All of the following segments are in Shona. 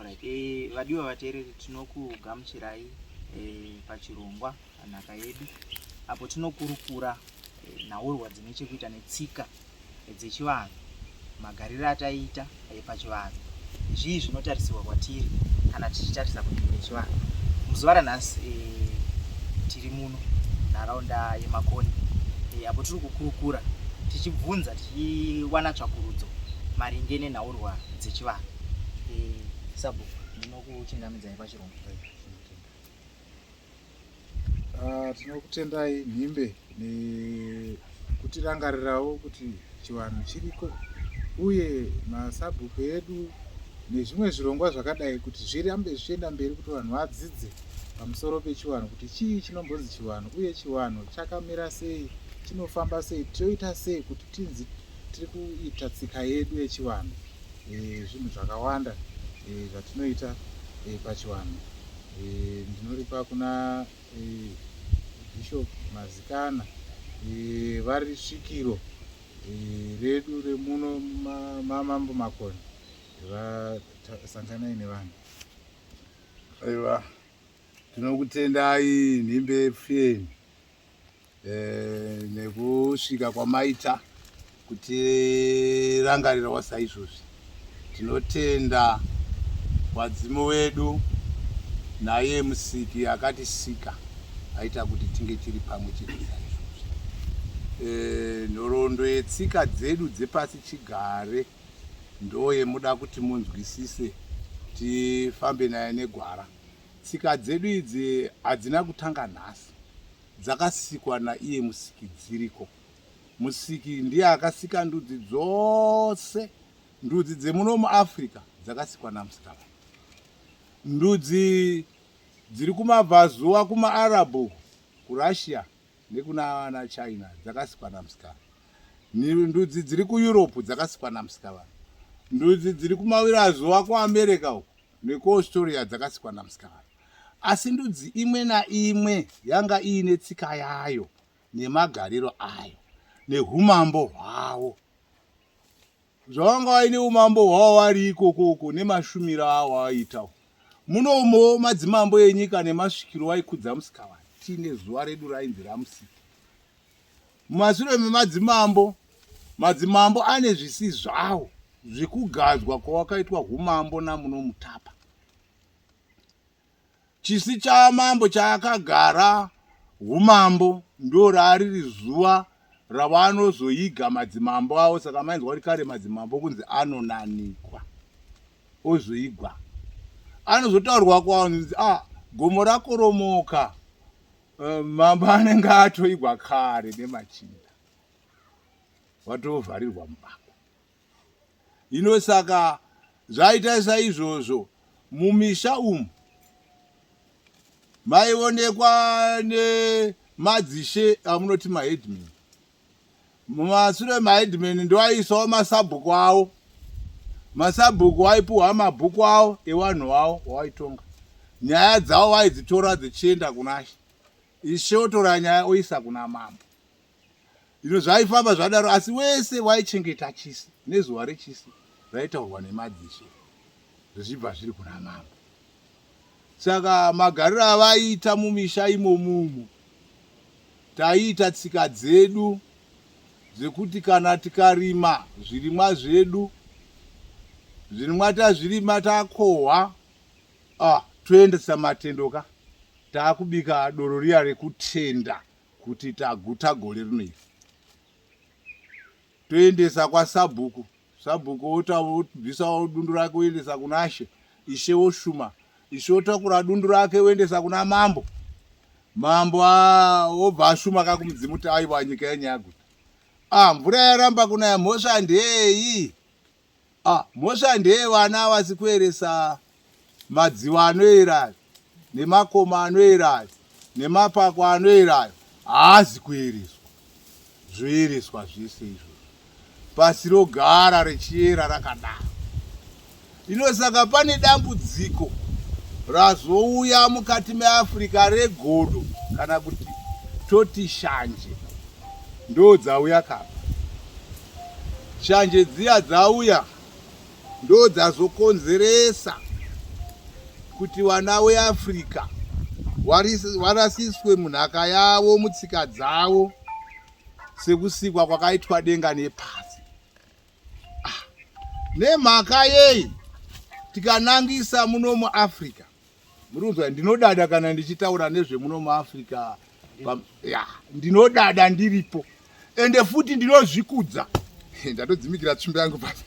Alright, eh, vadiwa vateereri tinokugamuchirai eh, pachirongwa nhaka yedu apo tinokurukura eh, nhaurwa dzine chekuita netsika eh, dzechivanhu, magariro ataiita eh, pachivanhu, zvii zvinotarisirwa kwatiri kana tichitarisa kudivi rechivanhu. Muzuva ranhasi eh, tiri muno nharaunda yeMakoni eh, apo tiri kukurukura tichibvunza tichiwana tsvakurudzo maringe nenhaurwa dzechivanhu. Eh, Sabhuku, ndinokuchingamidzai pachirongwa. Ah, tinokutendai Nhimbe nekutirangarirawo kuti chivanhu chiriko uye masabhuku edu nezvimwe zvirongwa zvakadai kuti zvirambe zvichienda mberi kuti vanhu vadzidze pamusoro pechivanhu kuti chii chinombonzi chivanhu uye chivanhu chakamira sei chinofamba sei toita sei kuti tinzi tiri kuita tsika yedu yechivanhu e, zvinhu zvakawanda e, zvatinoita e, pachivanhu e, ndinoripa kuna e, Bishop Mazikana e, vari svikiro e, redu remuno mamambo Makoni vasanganai nevanhu. Aiwa, tinokutendai Nhimbe Pfeni eh, nekusvika kwamaita kutirangarirawo saizvozvi. Tinotenda vadzimu vedu naiye musiki akatisika aita kuti tinge tiri pamwe chete saizvozvi. Eh, nhoroondo yetsika dzedu dzepasi chigare ndoyemuda kuti munzwisise tifambe naye negwara. Tsika dzedu idzi hadzina kutanga nhasi, dzakasikwa naiye Musiki dziriko. Musiki ndiye akasika ndudzi dzose, ndudzi dzemuno muAfrica dzakasikwa naMusikavanhu. Ndudzi dziri kumabvazuva kumaArab uku, kuRussia nekuna ana China dzakasikwa naMusikavanhu. Ndudzi dziri kuEurope dzakasikwa naMusikavanhu. Ndudzi dziri kumavirazuva kuAmerica uku nekuAustralia dzakasikwa naMusikavanhu. Asi ndudzi imwe naimwe yanga iine tsika yayo nemagariro ayo nehumambo hwavo. Zvavanga vaine umambo hwavo vari ikokoko nemashumiro avo aiita. Munomo madzimambo enyika nemasvikiro vaikudza Musikavanhu. Tiine zuva redu rainzi raMusiki. Mumashure memadzimambo, madzimambo ane zvisi zvawo zvekugadzwa kwawakaitwa humambo naMunomutapa. Chisi chamambo chaakagara humambo ndo raariri zuva ravanozoiga madzimambo avo. Saka mainzwa kuti kare madzimambo kunzi anonanikwa ozoigwa, anozotaurwa kwanzi ah, gomo rakoromoka Eh, mambo anenge atoigwa kare nemachinda watovharirwa mubako hino saka zvaita saizvozvo mumisha umu maionekwa nemadzishe amunoti maheadman Mumasure maheadman ndoaisawo masabhuku awo. Masabhuku aipuhwa mabhuku awo ewanhu wawo wawaitonga. Nyaya dzawo vaidzitora dzichienda kunashe. Ishe otora nyaya oisa kuna mambo. Ino zvaifamba zvadaro asi wese waichengeta chisi nezuva rechisi raitaurwa nemadzishe zvichibva zviri kuna mambo. Saka magariro avaiita mumisha imomumu Taiita tsika dzedu dzekuti kana tikarima zvirimwa zvedu, zvirimwa tazvirima takohwa, ah, toendesa matendo ka, taakubika doro riya rekutenda kuti taguta gore rino iri. Toendesa kwasabhuku, Sabhuku wobvisa dundu rake woendesa kuna she, ishe woshuma, ishe wotakura dundu rake woendesa kuna mambo, mambo wobva ashuma ka kumudzimu kuti aiwa nyika yenyu yaguta. Ah, mvura yaramba kunaya, mhosva ndeyeyi? Ah, mhosva ndeye vana vasi kueresa madziwa anoera nemakomo anoera nemapako anoera haazi kuereswa. Zvoereswa zvese izvozvo. Pasi rogara richiyera rakadaro. Ino saka pane dambudziko razouya mukati meAfrica regodo kana kuti toti shanje ndo dzauya kapa. Shanje dziya dzauya ndo dzazokonzeresa kuti vana veAfrica warasiswe munhaka yavo mutsika dzavo sekusikwa kwakaitwa denga nepasi. Ah, nemhaka yei tikanangisa muno muAfrica? Muri kunzwa, ndinodada kana ndichitaura nezvemuno muAfrica. Ya, ndinodada ndiripo, ende futi ndinozvikudza. Ndatodzimikira tsvimbo yangu pasi.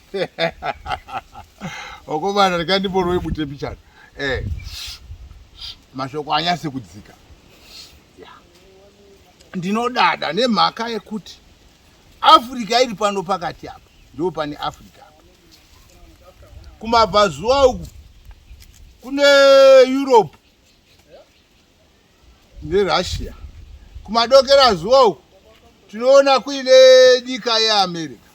Okomana, ndikandimborove bute mbichana. Eh, mashoko anyase kudzika. Ya, ndinodada nemhaka yekuti Africa iri pano pakati apa, ndo pane Africa apa. Kumabvazuva uku kune Europe neRussia, kumadokera zuva uku tinoona kuine nyika yeAmerica.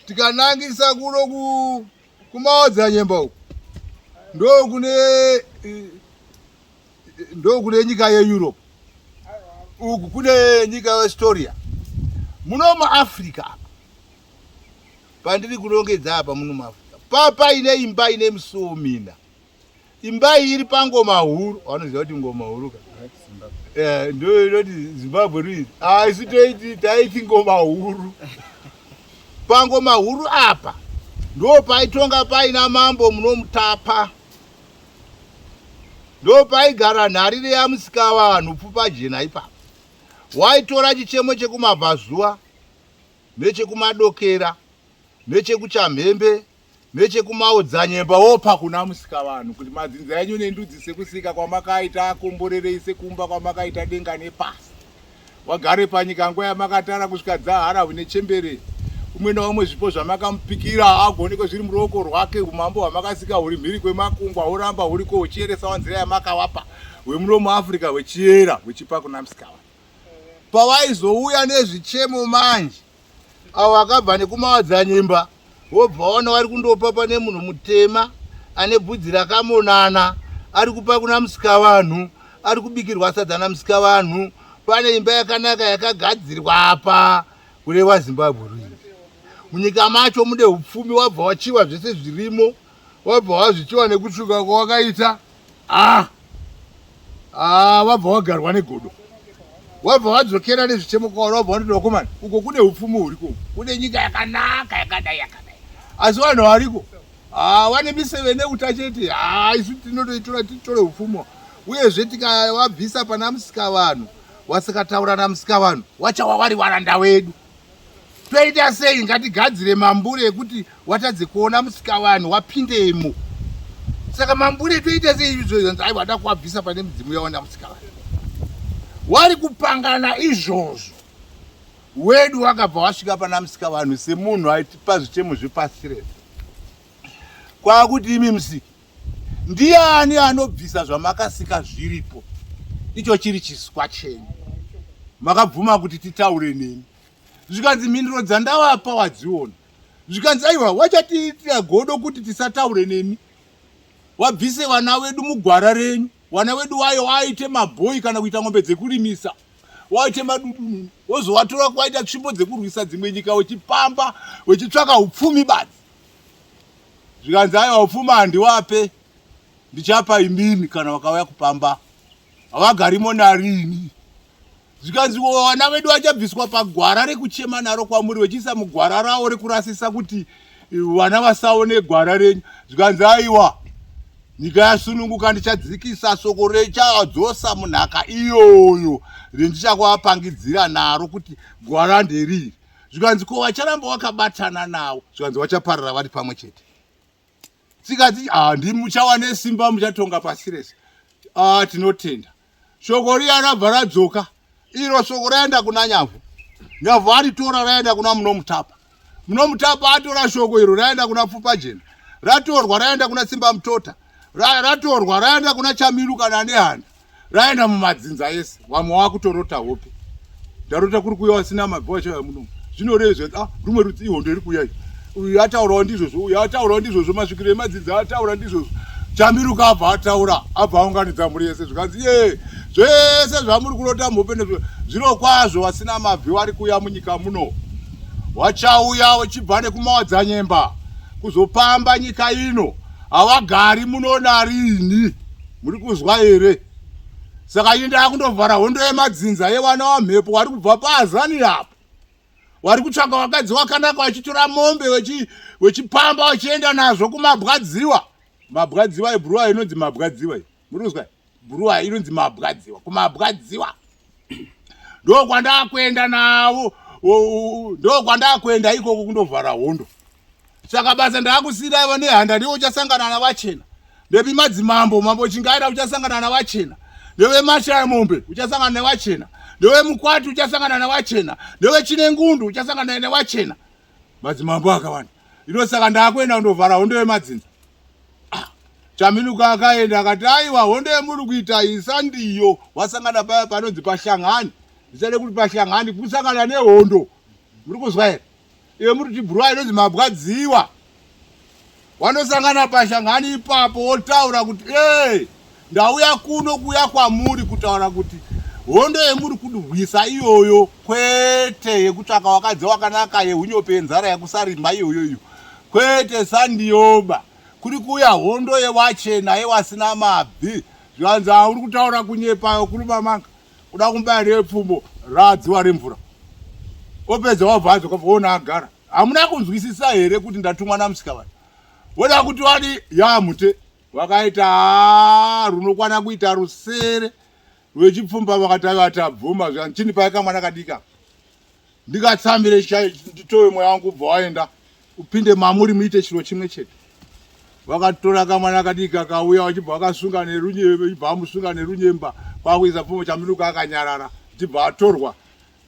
Tikanangisa kuno kumaodzanyemba uku ndokune nyika yeEurope, uku kune nyika yeAustralia. Muno muAfrica apa pandiri kurongedza apa, muno muAfrica papa ine imba ine misuwo mina. Imba iyi iri pangoma huru. Vanoziva kuti ngoma huru ka ndo inoti Zimbabwe ruizi. Ah, isu toiti taiti ngoma huru. Pangoma huru apa ndo paitonga paina mambo Munomutapa, ndo paigara nharire yaMusikavanhu Pfupajena. Ipapo waitora chichemo chekumabvazuva nechekumadokera nechekuchamhembe nechekumaodzanyemba, wopa kuna Musikavanhu kuti madzinza enyu nendudzi sekusika kwamakaita akomborerei sekumba kwamakaita denga nepasi, wagare panyika nguva yamakatara kusvika dzaharahwi nechembere, umwe naumwe zvipo zvamakamupikira agonekwe zviri muruoko rwake. Umambo hwamakasika huri mhiri kwemakungwa huramba huriko, huchieresawa nzira yamakawapa hwemuno muAfrica, hwechiyera hwechipa kuna Musikavanhu. Pawaizouya nezvichemo manje, avo vakabva nekumawadzanyemba wobva waona vari kundopa pane munhu mutema ane bvudzi rakamonana, ari kupa kuna Musikavanhu, ari kubikirwa sadza naMusikavanhu, pane imba yakanaka yakagadzirwa apa, kureva Zimbabwe ruizi. Munyika macho mune upfumi, wabva wachiwa zvese zvirimo, wabva wazvichiwa nekutsvuka kwawakaita. Ah, ah, wabva wagarwa negodo, wabva wadzokera nezvichemo kwauri, wabva wandoti vakomana, uko kune upfumi huriko, kune nyika yakanaka yakadai yakadai, asi vanhu variko, ah, vane miseve neuta chete. Ah, isu tinotoitora titore upfumi, uyezve tikavabvisa pana Musikavanhu, wasikataura naMusikavanhu, wachawa wari waranda wedu. Toita sei? Ngatigadzire mambure ekuti watadze kuona Musikavanhu wapindemo. Saka mambure toita sei izvozvo? Aiwa, da kuwabvisa pane midzimu yaona Musikavanhu. Wari kupangana izvozvo, wedu wakabva wasvika pana Musikavanhu semunhu aitipa zvichemo zvepasi rese, kwakuti imi Musiki, ndiani anobvisa zvamakasika zviripo, icho chiri chiswa chenyu? Makabvuma kuti titaure nemi. Zvikanzi mhinduro dzandavapa wadziona. Zvikanzi aiwa, wachatiitira godo kuti tisataure nemi, wabvise vana vedu mugwara renyu, vana vedu wayo waite mabhoi kana kuita ng'ombe dzekurimisa, waite madudununu, wozovatora kuvaita tsvimbo dzekurwisa dzimwe nyika, wechipamba wechitsvaka upfumi badzi. Zvikanzi aiwa, upfumi handiwape, ndichapa imimi kana vakauya kupamba, havagarimo narini. Zvikanzi vana vedu vachabviswa pagwara rekuchema naro kwamuri, vechiisa mugwara ravo rekurasisa kuti vana vasaone gwara renyu. Zvikanzi aiwa, nyika yasununguka, ndichadzikisa soko rechadzosa munhaka iyoyo rendichakuvapangidzira naro kuti gwara nderiri. Zvikanzi ko vacharamba wakabatana navo? Zvikanzi vachaparara vari pamwe chete. Tsikati ah, ndimi muchawa nesimba, muchatonga pasi rese. Ah, tinotenda. Shoko riya rabva radzoka, iro shoko raenda kuna Nyavhu, Nyavhu aritora raenda kuna Munomutapa, Munomutapa atora shoko iro raenda kuna Pfupajena, ratorwa raenda kuna Tsimba Mutota, ratorwa raenda kuna Chamiru kana Nehanda, raenda mumadzinza ese. Vamwe wakutorota hope, ndarota kuri kuuya vasina mabvi vachauya muno, zvinorei zve? Ah, rumwe rudzi, ihondo iri kuuya iyi. Uyu ataurawo ndizvozvo, uyu ataurawo ndizvozvo, masvikiro emadzinza ataura ndizvozvo. Chamiruka abva ataura, abva aunganidza mhuri yese. Zvikanzi ye zvese zvamuri kurota mhope nezvo zviro kwazvo, vasina mabvi vari kuuya munyika muno, wachauya vachibva nekumawadzanyemba kuzopamba nyika ino, havagari muno narini. Muri kuzwa here? Saka ini ndakundovhara hondo yemadzinza yevana wamhepo wari kubva paazani apo. Wari kutsvaka vakadzi wakanaka vachitora mombe vechipamba vachienda nazvo kumabwadziwa. Mabwadziwa ebhuruwa inonzi mabwadziwa iyi. Muri kuzwa? Bhuruwa inonzi mabwadziwa. Kumabwadziwa. Ndokwandakuenda navo. Ndokwandakuenda ikoko kundovhara hondo. Saka basa ndakusiirai vanehanda ndiwo uchasangana navachena. Ndepi madzimambo, mambo Chingaira uchasangana navachena. Ndewe mashaya mombe uchasangana nevachena. Ndewe mukwati uchasangana nevachena. Ndewe chinengundu uchasangana nevachena. Madzimambo akawanda. Ino saka ndakuenda kundovhara hondo yemadzinza. Ah, Chaminuka akaenda akati aiwa hondo yemuri kuita iyi sandiyo. Wasangana paya panonzi paShangani. Zvisade kuti paShangani kusangana nehondo. Muri kuzwa here? Iwe muri kuti bhuruwa inonzi mabwadziwa. Wanosangana pashangani ipapo wotaura kuti ee ndauya kuno kuya kwamuri kutaura kuti hondo yemuri kurwisa iyoyo kwete yekutsvaka wakadzi wakanaka yehunyope yenzara yekusarimba iyoyo iyo kwete sandiyoba kuri kuuya hondo yewachena yewasina mabvi zvikanzi auri kutaura kunyepayo kuruma manga kuda kumubaya nepfumbo radziwa remvura opedza wabva adzoka ona agara hamuna kunzwisisa here kuti ndatumwa namusika vanhu voda kuti wadi yamute vakaita runokwana kuita rusere rwechipfumba vakati aiva tabvuma zvikanzi chindipai kamwana kadika ndikatsamire nditowe mweya wangu ubva waenda upinde mamuri muite chiro chimwe chete vakatora kamwana kadiki kakauya vachibva vakasunga nerunyemba ibva amusunga nerunyemba kwakuisa pfumo chaminuka akanyarara chibva atorwa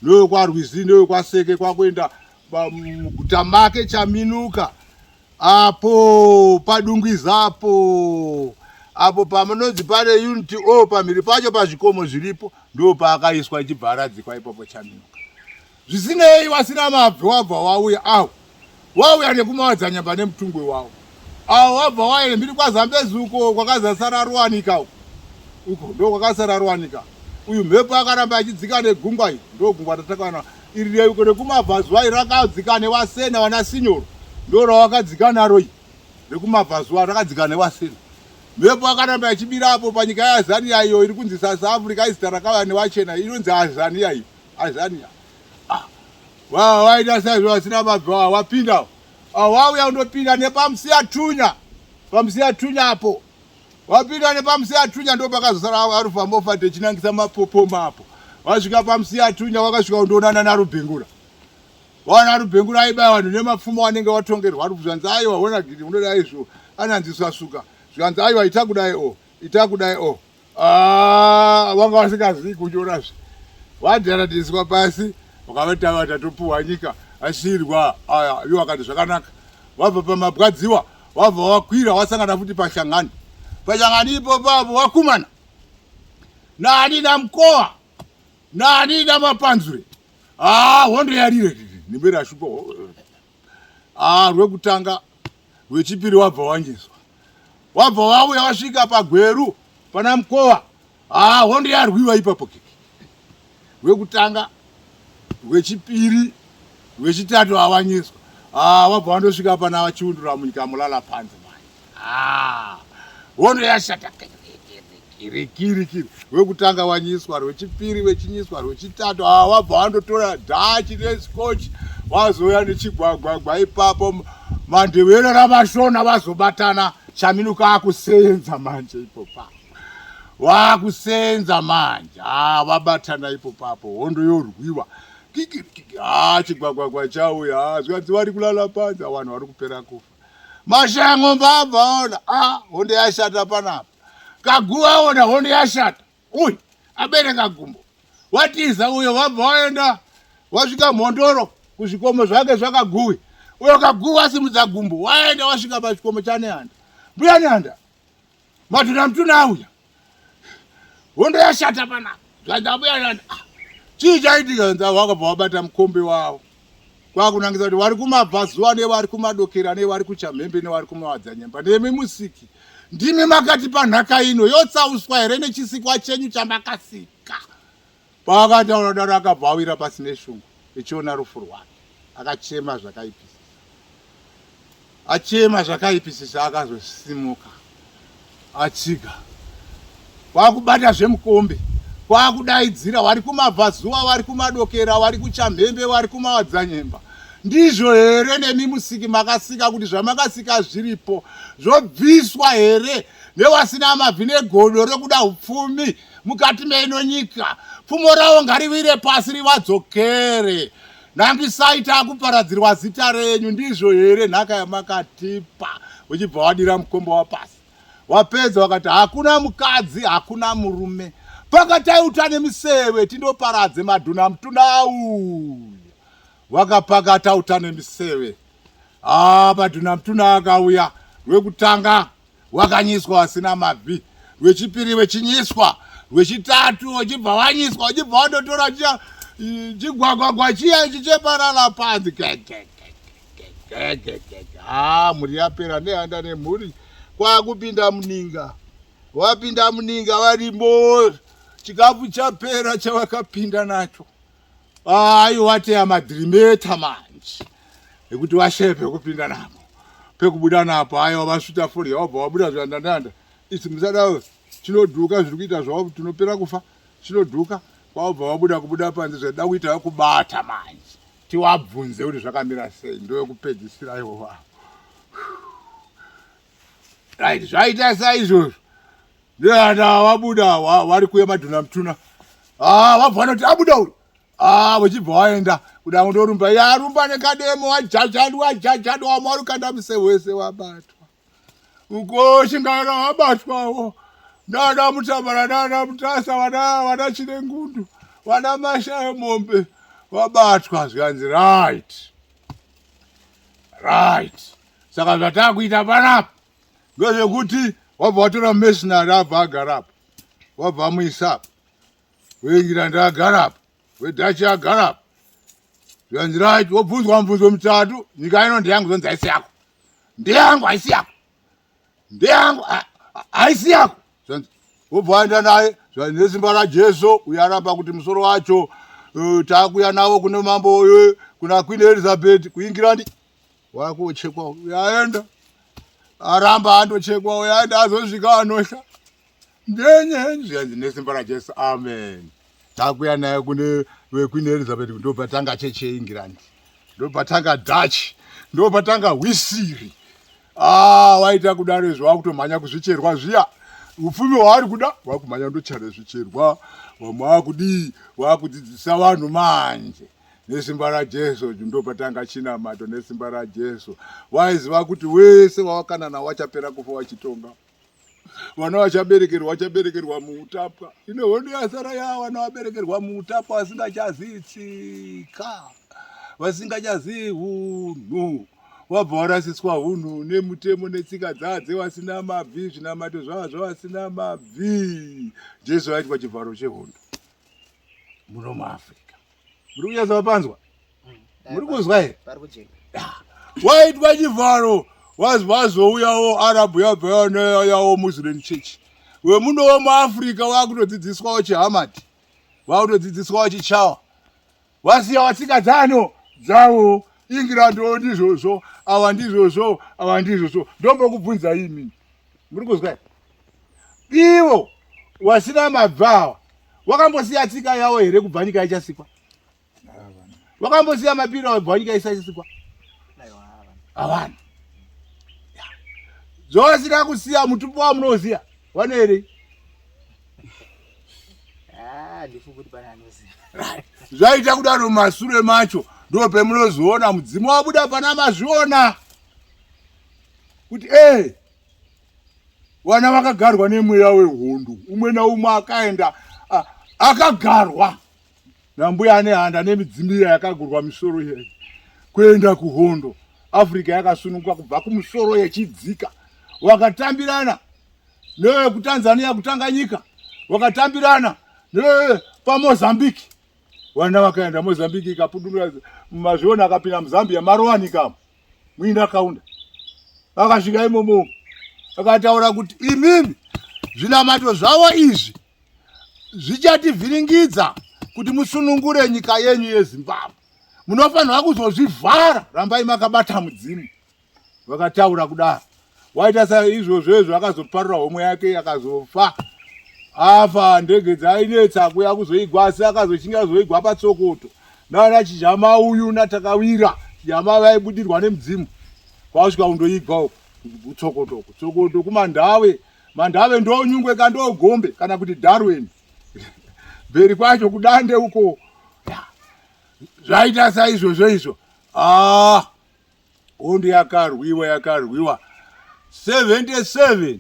nowekwarwizi nowekwaseke kwakuenda muguta make chaminuka apo padungwiza apo apo pamunonzi pane unity o pamhiri pacho pazvikomo zviripo ndo paakaiswa ichibva aradzikwa ipapo chaminuka zvisinei wasina mabvi wabva wauya awo wauya nekumawadzanyamba nemutungwe wawo awo wabva waenda mbiri kwazambezi uko kwakazasara ruwanika uko uko ndo kwakasara ruwanika uyu mhepo akaramba achidzika negungwa iri ndo gungwa ratakawana iri reuko rekumabvazuva iri rakadzika nevasena vana sinyoro ndo rawakadzika naro iri rekumabvazuva rakadzika nevasena mhepo akaramba achibira apo panyika yeazania iyo iri kunzi south africa izita rakauya nevachena inonzi azania iyo azania ah, waita saizvo vasina mabvi wapinda ah, wauya undopinda nepamusiyatunya pamusiyatunya apo Wapinda nepaMusiyatunya ndo pakazosara Arufa Moffat echinangisa mapopoma apo. Wasvika paMusiyatunya wakasvika kundoonana naRubhengura. Waona Rubhengura aibaya vanhu nemapfumo wanenge watongerwa rufu zvanzi aiwa hona gidi unoda izvo ananzi swasuka zvikanzi aiwa ita kudai o ita kudai o ah, wanga wasingazivi kunyora zve wadharadhiswa pasi wakavata vatatopuhwa nyika asirwa aya iwo akati zvakanaka wabva pamabwadziwa wabva wakwira wasangana futi pashangani pashangani ipopo apo wakumana nani namkowa nani namapanzure ah hondo yarire nimbe rashupa ah rwekutanga rwechipiri wabva wanyiswa wabva wauya wasvika pagweru pana mkowa ah hondo yarwiwa ipapo kiki rwekutanga rwechipiri rwechitatu awanyiswa ah wabva wandosvika pana vachiundura munyika mulala panze manje ah hondo yashata kirikirikiri rwekutanga wanyiswa rwechipiri wechinyiswa rwechitatu ah wabva wandotora dhachi nescotch wazouya nechigwagwagwa ipapo mandevere ramashona vazobatana chaminuka akusenza manje ipopa wakusenza manje ah vabatana ipo papo hondo yorwiwa kikirikiki ah chigwagwagwa chauya ah zvikanzi vari kulala panze vanhu vari kupera kufa mashaya ng'ombe abva aona ah hondo yashata panapa kaguva aona hondo yashata uyu abereka gumbo watiza uyo wabva waenda wasvika mhondoro kuzvikomo zvake zvakaguwi uyo kaguva asimudza gumbo waenda wasvika pachikomo chanehanda mbuya nehanda Matuna mtuna auya. Hondo yashata panapa. Zvandabuya nani. Ah, chii chaitika nza wakabva wabata mukombe wavo. Kwakunangisa kuti wari kumabvazuva nevari kumadokera nevari kuchamhembe nevari kumawadzanyemba nemi musiki. Ndimi makatipa nhaka ino yotsauswa here nechisikwa chenyu chamakasika. Paakataura daro akabva awira pasi neshungu echiona rufu rwake. Akachema zvakaipisisa. Achema zvakaipisisa akazosimuka atsiga. Kwakubata zvemukombe, kwakudaidzira wari kumabvazuva, wari kumadokera, wari kuchamhembe, wari kumawadzanyemba. Ndizvo here nemi musiki makasika kuti zvamakasika zviripo zvobviswa here newasina mabvi negodo rekuda upfumi mukati meino nyika? Pfumo ravo ngariwire pasi rivadzokere. Nangisai takuparadzirwa zita renyu. Ndizvo here nhaka yamakatipa? Uchibva wadira mukombe wapasi. Wapedza wakati hakuna mukadzi hakuna murume, pakatai uta nemiseve tindoparadze madhuna mutuna auya. Wakapakata uta nemiseve, ah, madhuna mutuna akauya. Rwekutanga wakanyiswa wasina mabvi, rwechipiri wechinyiswa, rwechitatu wechibva wanyiswa, wechibva wandotora chiya chigwagwagwa chiya ichi cheparara panzi gegege ha mhuri yapera nehanda nemhuri kwakupinda muninga wapinda muninga varimo chikafu chapera chavakapinda nacho ayi wateya madhirimeta manje ekuti vashaye pekupinda napo pekubuda napo aiwa vasvita fodya wabva wabuda zvandandanda isi musada chinodhuka zviri kuita zvavo tinopera kufa chinodhuka kwabva wabuda kubuda panze zvaida kuita kubata manje tiwabvunze kuti zvakamira sei ndoyekupedzisira ivo vavo right zvaita saizvozvo ndeana wabuda wari kuya madhuna mutuna ah, vabva vanoti abuda uyu ah, vachibva waenda kuda kundorumba yarumba nekademo wajajadwa wajajadwa wamwarukanda muse wese wabatwa uko chingaira wabatwawo nana mutabara nana mutasa vana vana chinengundu vana mashaya mombe vabatwa zvikanzi right right saka zvatakuita panapa ngezvekuti wabva watora mercenary abva agarapo wabva amuisapo weengland agarapo wedhachi agarapo zvikanzi right wobvunzwa mubvunzo mitatu nyika ino ndeyangu zvonzi haisi yako ndeyangu haisi yako ndeyangu haisi yako wobva waenda naye zvanzi nesimba rajesu uyo aramba kuti musoro wacho eh, takuya navo kune mambo uyo kuna queen elizabeth kuingirandi wakuchekwa uyo aenda aramba andochekwa uyo aenda azosvika anohla ndenye zvikanzi nesimba rajesu amen takuya naye kune vequeen elizabeth ndobva tanga chechi yeengland ndobva tanga dutch ndobva tanga hwisiri ah, waita kudaro izvo wakutomhanya kuzvicherwa zviya upfumi hwaari kuda wakumhanya ndochara zvicherwa vamwe wakudii wakudzidzisa vanhu manje nesimba rajesu ndopatanga chinamato nesimba rajesu waiziva kuti wese wawakanana wachapera kufa wachitonga vana vachaberekerwa vachaberekerwa muutapwa ino hondo yasara ya vana vaberekerwa muutapwa vasingachazii tsika vasingachazii hunhu wabva warasiswa hunhu nemutemo netsika dzadze vasina mabvi zvinamato zvava zvavasina mabvi jesu aitwa chivharo chehondo muno muafrica muri kunyatsa vapanzwa muri kuzwa here waitwa chivharo wazouyawo arabhu yabva yawo muslim church wemunowo muafrica wakutodzidziswawo chihamadi wakutodzidziswawo chichawa wasiya watsika dzano dzawo ingirando ndizvozvo awa ndizvozvo awa ndizvozvo ndombokubvunza imi muri kuzwa ivo wasina mabva awa wakambosiya tsika yawo here kubva nyika ichasikwa wakambosiya mapiro awo kubva nyika isachisikwa havana zvawasina kusiya mutupo wamunoziya wanoerei ah, zvaita kudaro mumasure macho ndo pemunozoona mudzimu wabuda pana mazviona kuti e eh, vana vakagarwa nemweya wehondo umwe naumwe akaenda akagarwa nambuya ane handa nemidzimu iya yakagurwa misoro iyeyi kuenda kuhondo afrika yakasununguka kubva kumusoro yechidzika wakatambirana nekutanzania kutanga nyika wakatambirana nepamozambique vana vakaenda mozambique ikapudunura mazviona akapinda muzambia marowanikamo muinda kaunda akasvika imomo akataura kuti imimi zvinamato zvavo izvi zvichativhiringidza kuti musunungure nyika yenyu yezimbabwe munofanirwa kuzozvivhara rambai makabata mudzimu vakataura kudaro waita saizvozvo izvo akazoparura homwe yake akazofa Afa ndege dzainetsa kuya kuzoigwa asi akazochinga kuzoigwa patsokoto nana chijama uyu natakawira chijama vaibudirwa nemudzimu kwasvika kundoigwa uku kutsokoto uku tsokoto kumandave mandave ndonyungwe ka ndogombe kana kuti darwin mberi kwacho kudande uko zvaita saizvozvo izvo ah Hondo yakarwiwa yakarwiwa 77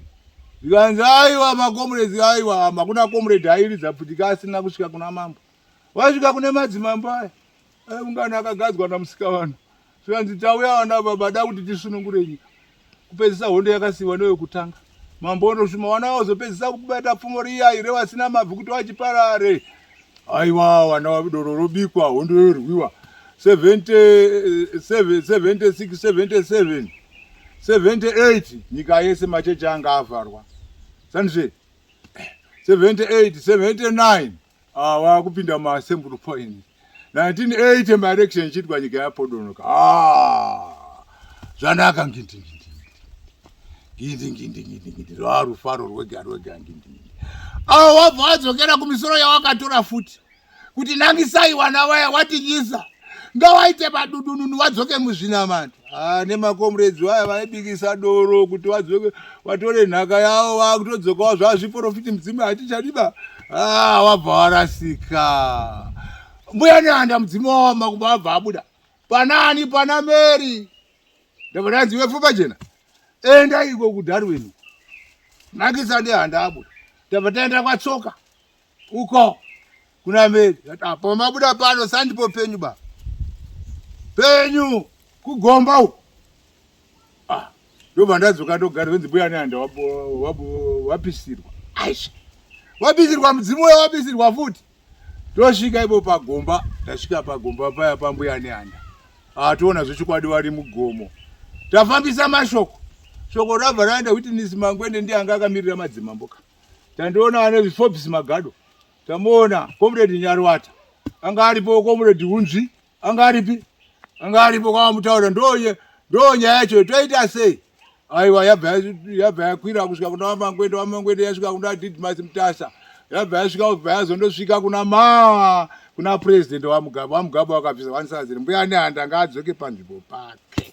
zvikanzi aiwa makomrades aiwa hakuna comrade airidza pfutika asina kusvika kuna mambo vasvika kune madzimambo aya ungano akagadzwa namusika vanhu zvikanzi tauya vana baba da kuti tisunungure nyika kupedzisa hondo yakasiiwa neyokutanga mambo onoshuma wana wazopedzisa kubata pfumo riya ire vasina mabvi kuti wachiparare aiwa wana doro robikwa hondo yorwiwa 76 77 78 nyika yese machechi anga avharwa sandizve 78 79 Ah, wakupinda maassembly point 1980 maelection ichiitwa nyika yapodonoka ah, zvanaka ngindi ngindi ngindi ngindi ngindi ngindi rwarufaro rwega rwega ngindi ngindi awo wabva wadzokera kumisoro yawakatora futi kuti nangisai wana waya watinyisa ngawaite madudununu wadzoke muzvinamata ah, nemakomredzi vaya vaibikisa doro kuti wadzoke watore nhaka yavo vakutodzokawo zvazviprofiti mudzimu hatichadiba ah, wabva warasika mbuya nehanda mudzimu wavo makumbo abva abuda panani pana mary ndabva ndanzi iwe pfupa jena enda iko kudarwin nakisa nehanda abuda ndabva taenda kwatsoka uko kuna Mary apo mabuda pano sandipo penyu ba penyu kugomba uko ah ndobva ndadzoka ndogara venzi mbuya nehanda wapisirwa aisha wapisirwa mudzimu uya wapisirwa futi tosvika ipo pagomba tasvika pagomba paya pambuya nehanda ah toona zvechokwadi vari mugomo tafambisa mashoko shoko rabva raenda witness mangwende ndiye anga akamirira madzimambo ka Tandiona ane Forbes Magado. Tamuona Comrade Nyarwata. Anga aripo Comrade Hunzvi. Anga aripi? Anga aripo kwamutaura ndoye ndo nyaya yacho toita sei? Aiwa yabva yabva yakwira kusvika kuna Mangwende waMangwende yasvika kuna Didmas Mutasa. Yabva yasvika kubva yazondosvika kuna ma kuna president waMugabe. WaMugabe wakabvisa 1000 mbuya nehanda ngaadzoke panzvimbo pake.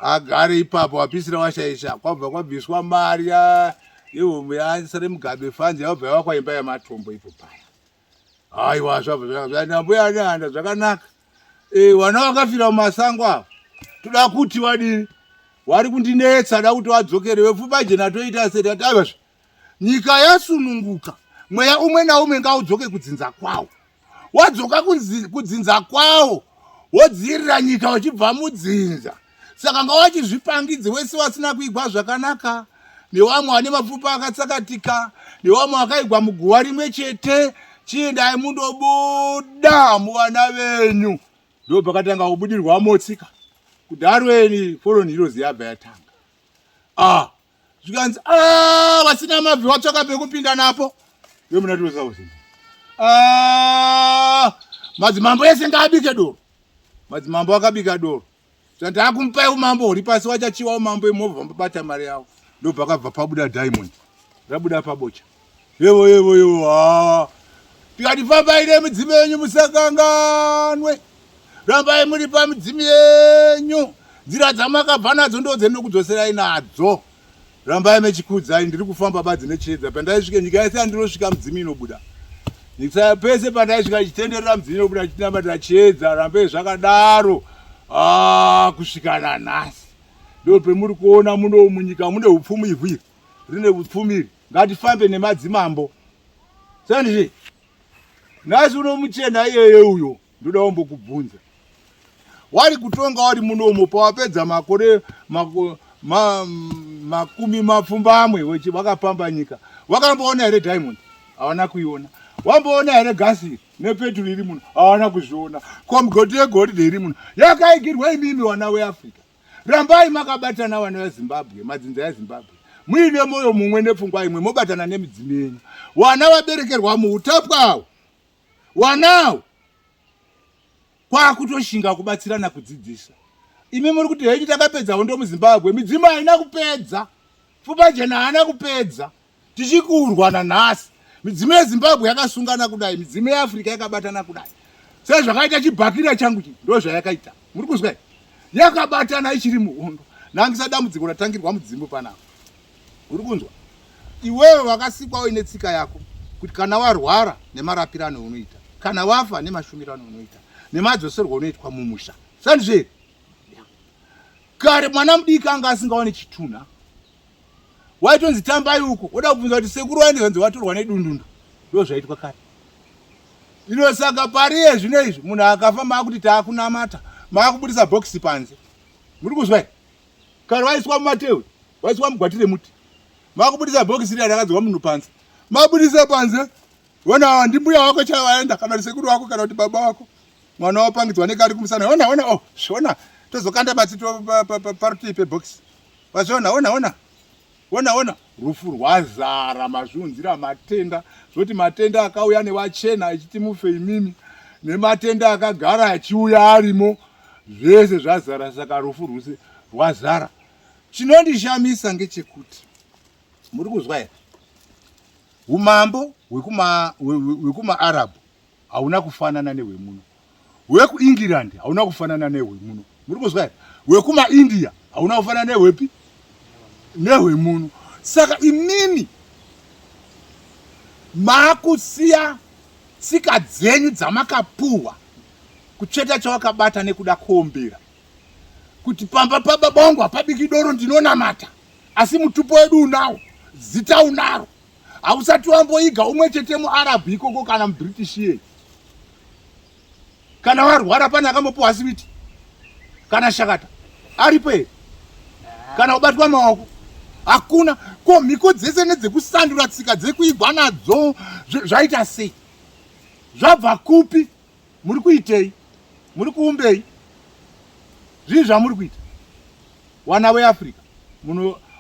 agare ipapo wapisira washaisha kwabva kwabviswa mari yehomwe yansare mugabe funds yabva yavakwa imba yematombo ipo paya aiwa zvabva zvambuya nehanda zvakanaka e, wana wakafira mumasango ava toda kuti wadini wari kundinetsa da kuti wadzokere wepfupa jena toita sei tati aivazve nyika yasununguka mweya umwe naumwe ngaudzoke kudzinza kwawo wadzoka kudzinza kwawo wodziirira nyika uchibva mudzinza saka nga wachizvipangidze wese wasina kuigwa zvakanaka newamwe wane mapfupa akatsakatika newamwe akaigwa muguva rimwe chete chiendai mundobuda muvana venyu ndo pakatanga kubudirwa motsika kudarweni foreign heroes yabva yatanga ah zvikanzi ah, vasina mabvi watsvaka pekupinda napo yemuna 2000 ah, madzimambo ese ngaabike doro madzimambo akabika doro zvanti akumupai umambo huri pasi wachachiwa umambo imovha mabata mari yavo ndopakabva pabuda diamond rabuda pabocha yevo yevo yevo ah. tikati fambai nemidzimu yenyu musakanganwe rambai muri pamidzimu yenyu nzira dzamakabva nadzo ndo dzendokudzoserai nadzo rambai mechikudzai ndiri kufamba badzi nechiedza pandaisvika nyika yese yandinosvika mudzimu inobuda nyika pese pandaisvika chitenderera mudzimu inobuda chinamatira chiedza rambei zvakadaro ah, kusvika nanhasi ndo pemuri kuona muno munyika mune upfumi ivhu iri rine upfumi iri ngatifambe nemadzimambo sandizvi nhasi unomuchena iyeye uyo ndoda kumbokubvunza wari kutonga wari munomo pawapedza makore mako, ma, makumi mapfumbamwe wakapamba nyika wakamboona here diamond hawana kuiona wamboona here gasi nepeturu iri muno hawana kuzviona ko migodi yegoridhe iri muno yakaigirwa imimi wana weafrica rambai makabatana vana vezimbabwe madzinza ezimbabwe muine mwoyo mumwe nepfungwa imwe mobatana nemidzimu yenyu wana vaberekerwa muutapwa awo wanawo kwakutoshinga kubatsirana kudzidzisa imi muri kuti henyu takapedza hondo muzimbabwe midzimu haina kupedza pfupajena haana kupedza. Tichikurwa nanhasi. Midzimu yeZimbabwe yakasungana kudai, midzimu yeAfrica yakabatana kudai. Sezvakaita chibhakira changu chi, ndo zvayakaita. Muri kuzwa? Yakabatana ichiri muhondo. Nangisa dambudziko ratangirwa mudzimu panapa. Uri kunzwa? Iwewe wakasikwa uine tsika yako kuti kana warwara nemarapirano unoita, kana wafa nemashumirano unoita, nemadzoserwo unoitwa mumusha. Sandizvo here? Kare mwana mudiki anga asingawane chitunha. Waitonzi tambai uko, woda kubvunza kuti sekuru waende zvanzi watorwa nedundundu. Ndo zvaitwa kare. Ino saka pariye zvino izvi munhu akafa maakuti taakunamata, maakubudisa bhokisi panze. Muri kuzwa here? Kare waiswa mumatehwe, waiswa mugwati remuti. Maakubudisa bhokisi riya rakadzwa munhu panze. Mabudisa panze, Ona awa ndimbuya wako chaivo aenda kana kuti sekuru wako kana kuti baba wako. Mwana wapangidzwa nekari kumusana. Ona ona oh, ona. Tozokanda matsito parutivi pebox. Wazviona ona ona. Ona ona. Rufu rwazara mazviunzira matenda. Zvoti matenda akauya newachena achiti mufe imimi. Nematenda akagara achiuya arimo. Zvese zvazara saka rufu rwuse rwazara. Chinondishamisa ngechekuti muri kuzwa here? Umambo hwekumaArabhu hauna kufanana nehwemuno, hwekuEngland hauna kufanana nehwemuno. Muri kuzwa here? HwekumaIndia hauna kufanana nehwepi? Nehwemuno. Saka imimi maakusiya tsika dzenyu dzamakapuhwa kutsveta chawakabata nekuda kuombera kuti pamba pababa wangu hapabiki doro ndinonamata asi mutupo wedu unawo zita unaro hausati wamboiga umwe chete muarabhu ikoko kana mubritish iyeye kana warwara pane akambopiwa siwiti kana shakata aripo here kana kubatwa maoko hakuna ko mhiko dzese nedzekusandura tsika dzekuigwa nadzo zvaita sei zvabva kupi Muri kuitei? Muri kuumbei? Zvii zvamuri kuita? Wana weAfrica,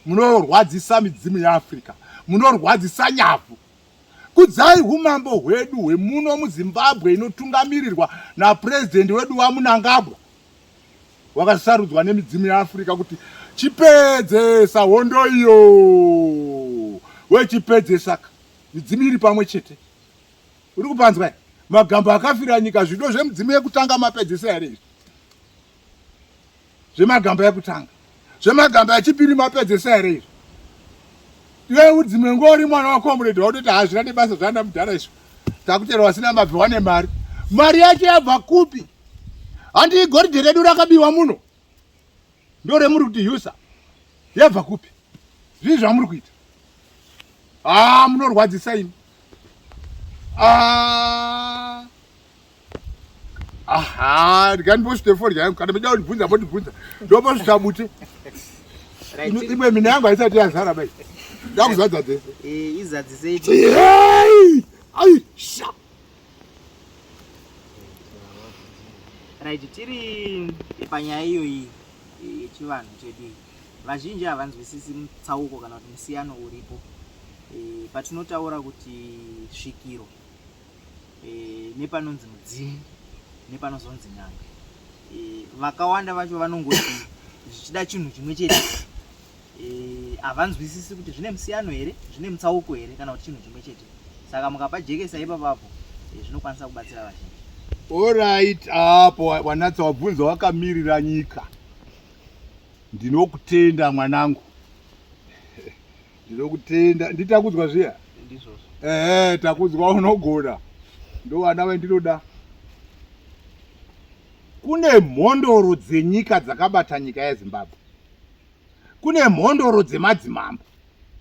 munorwadzisa midzimu yeAfrica, munorwadzisa nyavhu. Kudzai humambo hwedu hwemuno muZimbabwe inotungamirirwa napurezidendi wedu vaMunangagwa wakasarudzwa nemidzimu yeAfrica kuti chipedzesa hondo iyo wechipedzesaka midzimu iri pamwe chete. Uri kupanzwa here? Magamba akafira nyika zvido zvemudzimu yekutanga mapedzisa here izvi? Zvemagamba ekutanga. Zvemagamba echipiri mapedzisa here izvi? Iwe udzimwe nguva uri mwana wakomrade wautoti hazvina nebasa zvana mudhara izvo. Takutera wasina mabvi wane mari. Mari yacho yabva kupi? Handi igoridhe redu rakabiwa muno. Ndoremuri kuti usa. Yabva kupi? Zvii zvamuri kuita? Ah, munorwadzisa imi. Ah. Aha, ndikandibosvite fodya yangu kana mida kundibvunza mondibvunza. Ndobosvita bute. Imwe mine yangu haisati yazara bai. Ndakuzadza dzese. Eh, izadzisei. Hey! Ai, sha. Right, tiri panyaya iyoyi yechivanhu chedu iyi. Vazhinji havanzwisisi mutsauko kana kuti musiyano uripo e, patinotaura kuti svikiro e, nepanonzi mudzimu nepanozonzi n'anga e, vakawanda vacho vanongoti zvichida chinhu chimwe chete havanzwisisi kuti zvine musiyano here zvine mutsauko here kana kuti chinhu chimwe chete saka mukapajekesa ipapapo zvinokwanisa kubatsira vazhinji. Alright, apo wanatsa wabvunza wakamirira nyika. Ndinokutenda mwanangu, ndinokutenda. Nditakudzwa zviya? Ndizvozvo. Ehe, takudzwa unogona. Ndovana vendinoda. Kune mhondoro dzenyika dzakabata nyika yeZimbabwe. Kune mhondoro dzemadzimambo.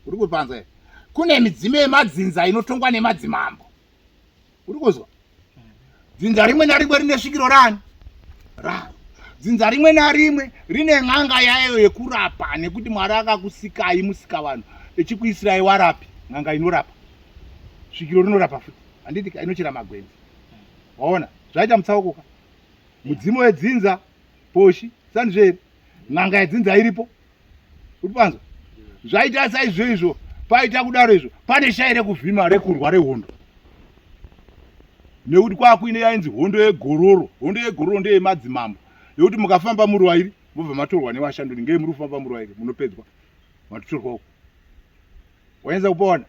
Uri kupanzwa here? Kune midzimu yemadzinza inotongwa nemadzimambo. Uri kuzwa? Dzinza rimwe narimwe rine svikiro rani? Raro. Dzinza rimwe narimwe rine n'anga yayo yekurapa nekuti Mwari akakusikai musika vanhu echikuisirai warapi, n'anga inorapa. Svikiro rinorapa futi. Handiti inochera magwenzi. Waona? Zvaita mutsauko ka. Mudzimu wedzinza poshi sandizvo here? N'anga yedzinza iripo. Uri panzwa? Zvaita saizvo izvo, paita kudaro izvo, pane shai rekuvhima rekurwa rehondo. Nekuti kwakuine yainzi hondo yegororo. Hondo yegororo ndeyemadzimambo. Yekuti mukafamba muri wairi, mobva matorwa nevashanduri. Ngei muri kufamba muri wairi, munopedzwa. Matotorwa uko. Waenza kupaona?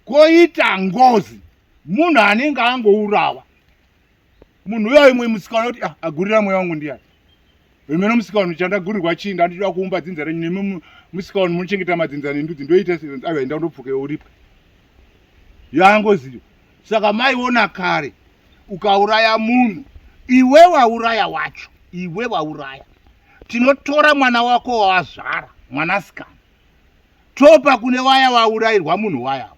Koita ngozi munhu anenge angourawa. Munhu uya imwe musikana kuti ah, agurira mweya wangu ndiyani? Imene musikana chandagurirwa chii ndandida kuumba dzinza renyu nemi musikana munochengeta madzinza nendudzi ndoita aiwa enda undopfuke uripwe. Yangoziyo. Saka maiona kare ukauraya munhu iwe wauraya wacho iwe wauraya tinotora mwana wako wawazvara mwanasikana topa kune waya waurayirwa munhu waya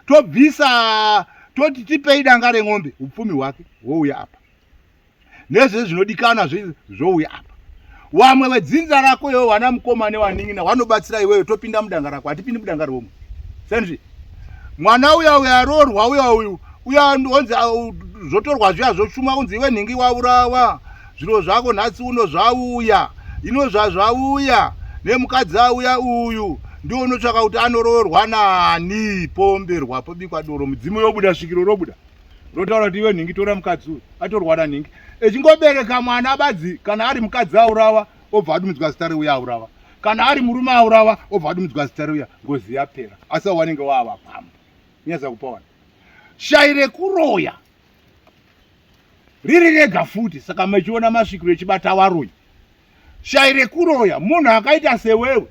tobvisa toti tipei danga ren'ombe upfumi hwake hwouya apa nezve zvinodikanwa zvouya apa wamwe wedzinza rako iwe wana mukoma newanin'ina wanobatsira iwewe topinda mudanga rako hatipindi mudanga romwe senzvi mwana uya uya aroorwa uya uyu uya onzi zvotorwa zviya zvochuma kunzi iwe nhingi waurawa zviro zvako nhasi uno zvauya ino zvazvauya nemukadzi auya uyu ndiwo unotsvaka kuti anoroorwa nani poomberwa pobikwa doro mudzimu yobuda svikiro robuda rotaura kuti iwe nhingi tora mukadzi uyu atorwa nanhingi echingobereka mwana badzi kana ari mukadzi aurawa obva adumidzwa zita reuya aurawa kana ari murume aurawa obva adumidzwa zita reuya ngozi yapera asi awanenge waava pambo nyaza kupawana shai rekuroya riri rega futi saka mechiona masvikiro echibata waroyi shai rekuroya munhu akaita sewewe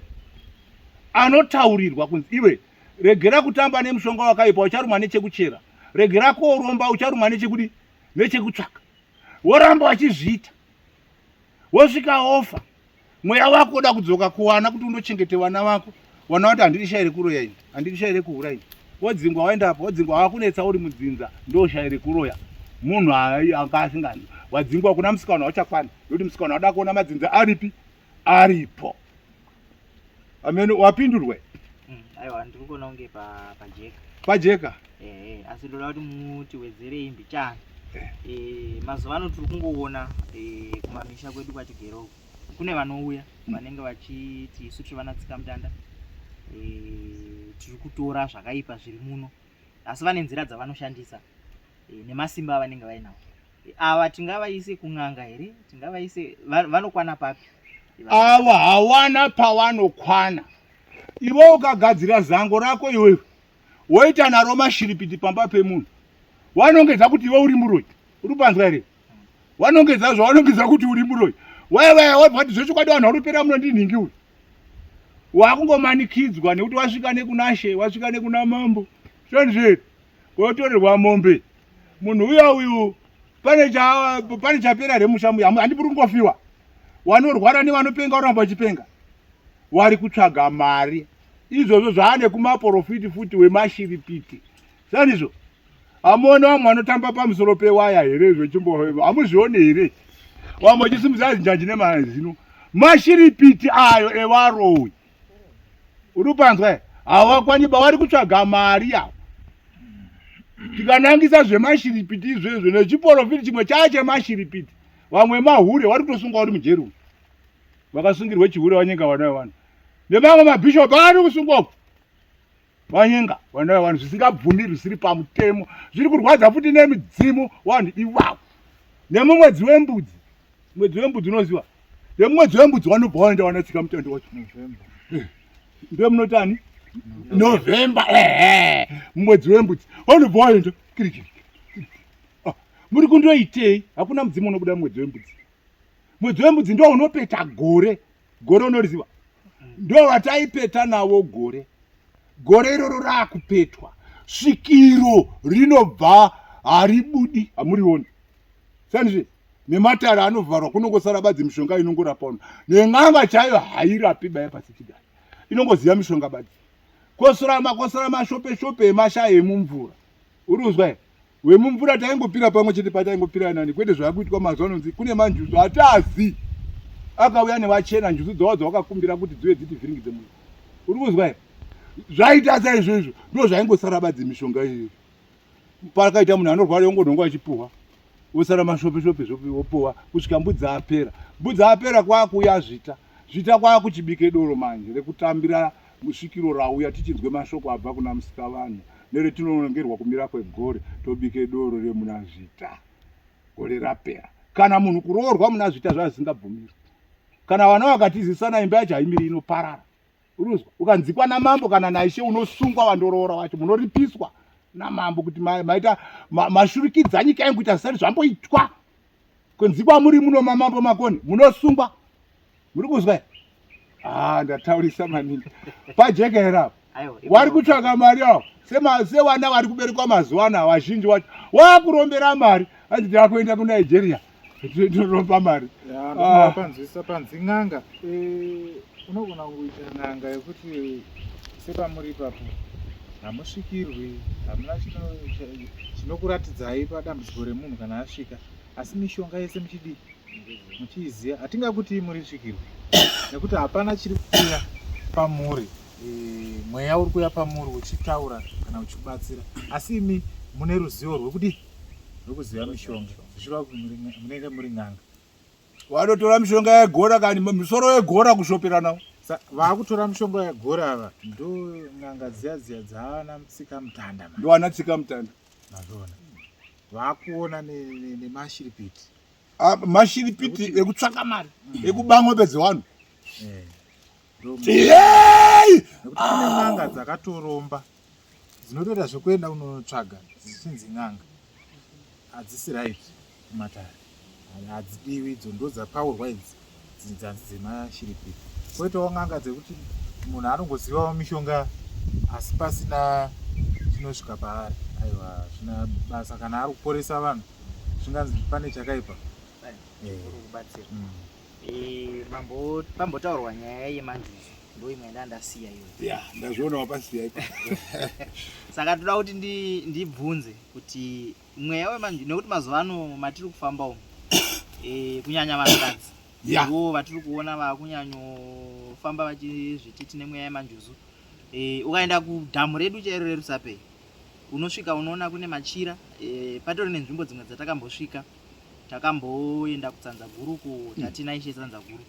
anotaurirwa kunzi iwe regera kutamba nemushonga wakaipa ucharumwa nechekuchera regera koromba ucharumwa nechekudi nechekutsvaka woramba wachizviita wosvika wofa mweya wako oda kudzoka kuwana kuti undochengete vana vako wana vati handidi shayi rekuroya ini handidi shayi rekuhura ini wodzingwa waenda apa wodzingwa wakunetsa uri mudzinza ndo shayi rekuroya munhu anga asingani wadzingwa kuna musikana wachakwana nekuti musikana wada kuona madzinza aripi aripo amen wapindurwe mm, aiwa ndiri kuona kunge pajeka pajeka eh, asi ndoda kuti mutiwedzerei mbichana eh. eh, mazuva ano tiri kungoona eh, kumamisha kwedu kwatigere uku kune vanouya mm. vanenge vachiti isu tiri vana tsikamutanda eh, tiri kutora zvakaipa zviri muno asi vane nzira dzavanoshandisa eh, nemasimba avanenge vainawo ava tingavaise kun'anga here tingavaise vanokwana papi ava hawana pavanokwana iwe ukagadzira zango rako iwewe woita naro mashiripiti pamba pemunhu wanongedza kuti iwe uri muroyi uri kupanzwa here wanongedza zvawanongedza kuti uri muroyi waiwaya wabva kuti zvechokwadi vanhu varipera muno ndinhingi uyu wakungomanikidzwa nekuti wasvika nekunashe wasvika nekuna mambo zvonizveri wotorerwa mombe munhu uya uyu pane cha pane chapera here musha muya handi muri kungofiwa wanorwara nevanopenga oramba vachipenga wari kutsvaga mari izvozvo zvaane kumaporofiti futi wemashiripiti sanizvo hamuoni vamwe vanotamba pamusoro pewaya here zvechimbo hamuzvioni here vamwe vachisimudza zinjanji nemazino mashiripiti ayo evaroyi uri kupanzwa hawakwani ba vari kutsvaga mari avo tikanangisa zvemashiripiti izvezvo nechiporofiti chimwe chaa chemashiripiti vamwe mahure vari kutosungwa uri mujeri uyu vakasungirwe chihure vanyenga vana vevanhu nevamwe mabhishopu ari kusungwa uku vanyenga vana vevanhu zvisingabvumiri zvisiri pamutemo zviri kurwadza futi nemidzimu vanhu ivavo nemumwedzi wembudzi mwedzi wembudzi unoziva nemumwedzi wembudzi wanobva waenda wanatsika mutendo wacho eh, ndiwe munotani november ehe mumwedzi wembudzi wanobva waenda kirikiri ah, muri kundoitei hakuna mudzimu unobuda mumwedzi wembudzi mwedzi wembudzi ndo unopeta gore gore unoriziva ndo wataipeta nawo gore gore iroro raakupetwa svikiro rinobva haribudi hamurioni sandizve nematare anovharwa kunongosara badzi mishonga inongorapa uno nen'anga chaiyo hairapi baya pasi chigare inongoziva mishonga badzi kosora makosora mashope shope emashaya emumvura uri kuzwa here wemumvura taingopira pamwe chete pataingopira nani kwete zvakuitwa mazuva anonzi kune manjuzu hatazi akauya nevachena njuzu dzavo dzavakakumbira kuti dzive dzitivhiringidze munhu uri kuzwa here zvaita saizvozvo ndo zvaingosara badzi mishonga iyoyo pakaita munhu anorwara yongonhonga achipuhwa wosara mashope shope zvopi wopuhwa kusvika mbudzi apera mbudzi apera kwakuuya zvita zvita kwakuchibike doro manje rekutambira musvikiro rauya tichinzwe mashoko abva kuna musikavanhu neretinonongerwa kumira kwegore tobike doro remuna zvita gore rapera kana munhu kuroorwa muna zvita zvazvisingabvumirwi kana vana vakatizisana imba yacho haimiri inoparara. Urikuzwa? Ukanzikwa namambo kana naishe unosungwa wandoroora wacho munoripiswa namambo kuti maita mashurikidza nyika yangu kuita zvisati zvamboitwa. Kunzikwa muri muno mamambo makoni munosungwa. Muri kuzwa? Ah, ndataurisa maningi. Pajeka here apo? Wari kutsvaka mari awo. Sevana vari kuberekwa mazuva ano vazhinji wacho wakurombera mari hanzi ndakuenda kuNigeria. Tinoromba mari. Ah. Panzwisa panzi n'anga. Eh, unogona kuita n'anga yekuti sepamuri ipapo hamusvikirwi hamuna chinokuratidzai padambudziko remunhu kana asvika asi mishonga yese muchidii muchiiziva hatingakutii muri svikirwe nekuti hapana chiri kuuya pamuri e, mweya uri kuuya pamuri uchitaura kana uchibatsira asi imi mune ruzivo rwekudii rwekuziva mishonga zvichireva kuti munenge muri n'anga vanotora mishonga yegora kani misoro yegora kushopera nawo vakutora mishonga yegora ava ndo n'anga dziya dziya dzaana tsika mutanda ndoana tsika mutanda mazviona vakuona nemashiripiti ah, mashiripiti ekutsvaka mari mm. ekuba ng'ombe dzevanhu eh, nekuti kune n'anga dzakatoromba dzinotoita zvekuenda kunotsvaga dzichinzi n'anga hadzisi right kumatare hadzidiwi idzo ndo dzapaurwa idzi dzanzi dzemashiripiti koitawo n'anga dzekuti munhu anongozivawo mishonga asi pasina chinosvika paari aiwa zvina basa kana ari kuporesa vanhu zvinganzi pane chakaipa eh. mm. eh, pambotaurwa nyaya yemanjuzu ndo imwe yanda ndasiya iyoyo ya ndazviona wapasiya ipa saka toda kuti ndibvunze kuti mweya wemanjuzu nekuti mazuva ano matiri kufamba umu e, kunyanya vanhukadzi ndivo vatiri kuona vakunyanyofamba vachizviti tine mweya yemanjuzu e, ukaenda kudhamu redu chairo reRusape unosvika unoona kune machira e, patori nenzvimbo dzimwe dzatakambosvika takamboenda kutsanza guru ku tatina ishe tsanza guru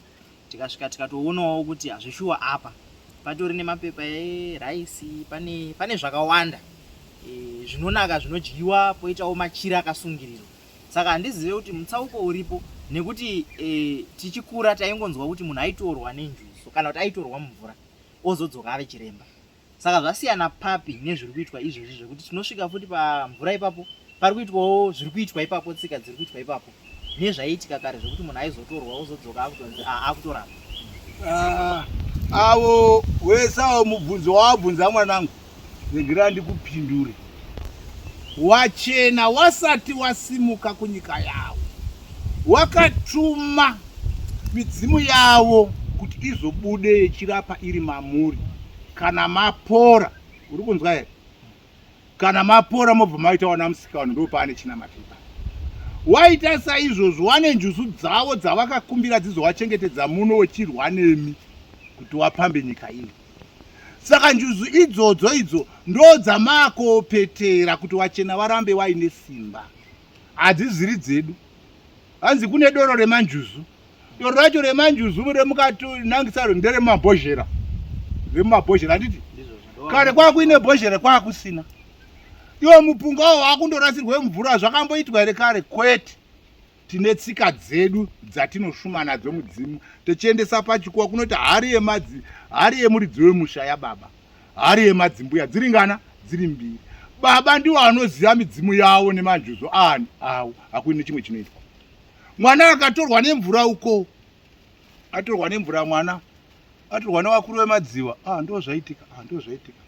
tikasvika tikatoonawo kuti hazvishuwa apa patori nemapepa eraisi pane, pane zvakawanda e, zvinonaka zvinodyiwa poitawo machira akasungirirwa saka handizive kuti mutsauko uripo nekuti e, tichikura taingonzwa kuti munhu aitorwa nenjuzu kana kuti aitorwa mumvura ozodzoka ave chiremba Saka zvasiyana papi nezviri kuitwa izvezvi zvekuti tinosvika futi pamvura ipapo pari kuitwawo zviri kuitwa ipapo tsika dziri kuitwa ipapo nezvaiitika kare zvekuti munhu aizotorwa ozodzoka akutonzi ah, akutorapa. Ah, avo wese avo mubvunzo wawabvunza mwanangu regera ndikupindure wachena wasati wasimuka kunyika yavo wakatuma midzimu yavo kuti izobude yechirapa iri mamuri kana mapora uri kunzwa here kana mapora mobva maita wana musikavanhu ndo paane chinamato ipapo waita saizvozvo wane njuzu dzavo dzavakakumbira dzizowachengetedza muno wechirwa nemi kuti wapambe nyika ino saka njuzu idzodzo idzo ndo dzamaakopetera kuti wachena warambe waine simba hadziziri dzedu hanzi kune doro remanjuzu doro racho remanjuzu remukatonangisa nderemumabhozhera remumabhozhera handiti kare kwakuine bhozhera kwakusina iwo mupunga wo wakundorasirwe mvura zvakamboitwa here kare kwete tine tsika dzedu dzatinoshuma nadzo mudzimu tichiendesa pachikuwa kunoti hari yemadzi hari yemuridzi wemusha yababa hari yemadzimbuya dziri ngana dziri mbiri baba ndiwo anoziva midzimu yavo nemanjuzu ani awo hakuine chimwe chinoitwa mwana akatorwa nemvura uko atorwa nemvura mwana atorwa nevakuru vemadziwa ah, ndo zvaitika ah, ndo zvaitika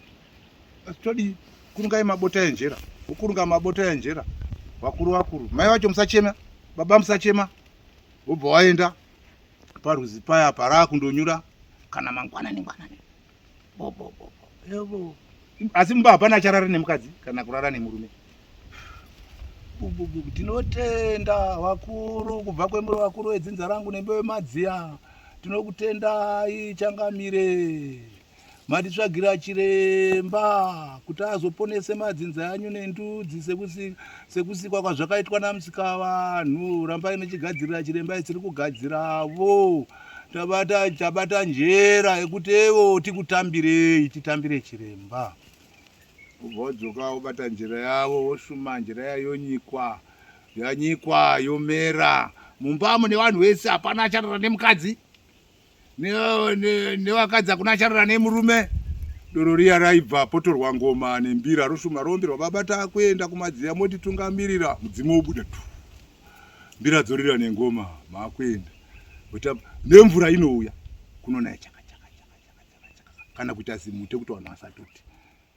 asi todii kurungai mabota enjera wokurunga mabota enjera vakuru vakuru mai vacho musachema baba musachema wobva waenda parwizi paya paraa kundonyura kana mangwanani ngwanani asi mumba hapana acharara nemukadzi kana kurara nemurume tinotenda vakuru kubva kwemuri vakuru vedzinza rangu nembe vemadziya tinokutendai changamire matitsvagira chiremba kuti azoponese madzinza anyu nendudzi sekusikwa kwazvakaitwa namusikavanhu rambai muchigadzirira chiremba isiri kugadziravo tabata tabata njera yekuti evo tikutambirei titambire chiremba ubva wadzoka wobata njera yavo woshuma njera yayo yonyikwa yanyikwa yomera mumba mune vanhu vese hapana acharara nemukadzi. Nevakadzi hakuna acharara nemurume. Doro riya raibva potorwa ngoma nembira roshuma rombirwa baba takuenda kumadziya motitungamirira mudzimu wobuda tu. Mbira dzorira nengoma makuenda. Nemvura inouya kunonaya chaka chaka chaka chaka chaka kana kuita zimute kuti vanhu vasatoti.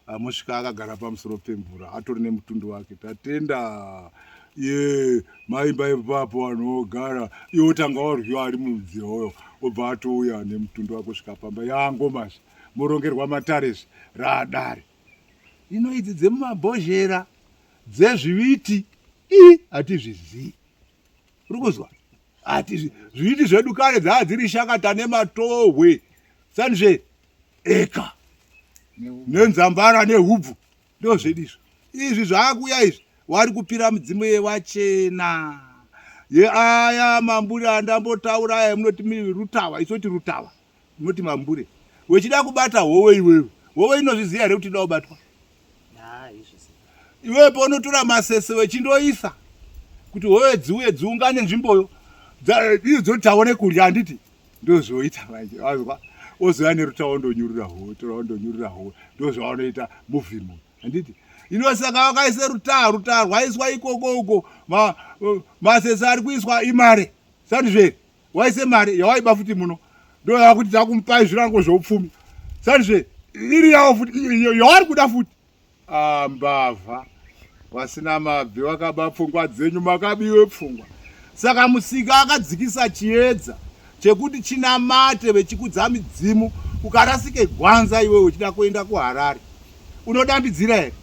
Amosvika akagara pamusoro pemvura atori nemutundu wake. Tatenda ye maimba ipapo vanhu vogara iwe otanga warwiwa ari munzira uyo obva atouya nemutundu wake kusvika pamba yangomazve morongerwa matarezve raadare ino idzi dzemumabhozhera dzezviviti i hatizvizii uri kuzwa hati zviviti zvedu kare dzaa dziri shakata nematohwe sanizve eka nenzambara nehubvu ndozvedu izvo izvi zvaakuya izvi wari kupira midzimu yewachena yeaya mambure andambotaura aya munoti rutawa isoti rutawa munoti mambure wechida kubata howe iwewe howe inozviziva here kuti ida kubatwa iwewe paunotora masese wechindoisa kuti howe dziuye dziungane nzvimboyo iyo dzoti taone kudya handiti ndozvoita manje wazwa ozouya nerutawo ndonyurura howe torawo ndonyurura howe ndozvavanoita muvhimo handiti ino saka vakaise rutaa rutaa rwaiswa ikoko uko masese ari kuiswa imare sandizveri waise mari yawaiba futi muno ndoyakuti takumupai zvirango zveupfumi sandizve iri yawo futi yaari kuda futi ah, mbavha wasina mabvi wakaba pfungwa dzenyu makabiwe pfungwa saka musika akadzikisa chiedza chekuti chinamate vechikudza midzimu ukarasike gwanza iwe uchida kuenda kuharare unodambidzira here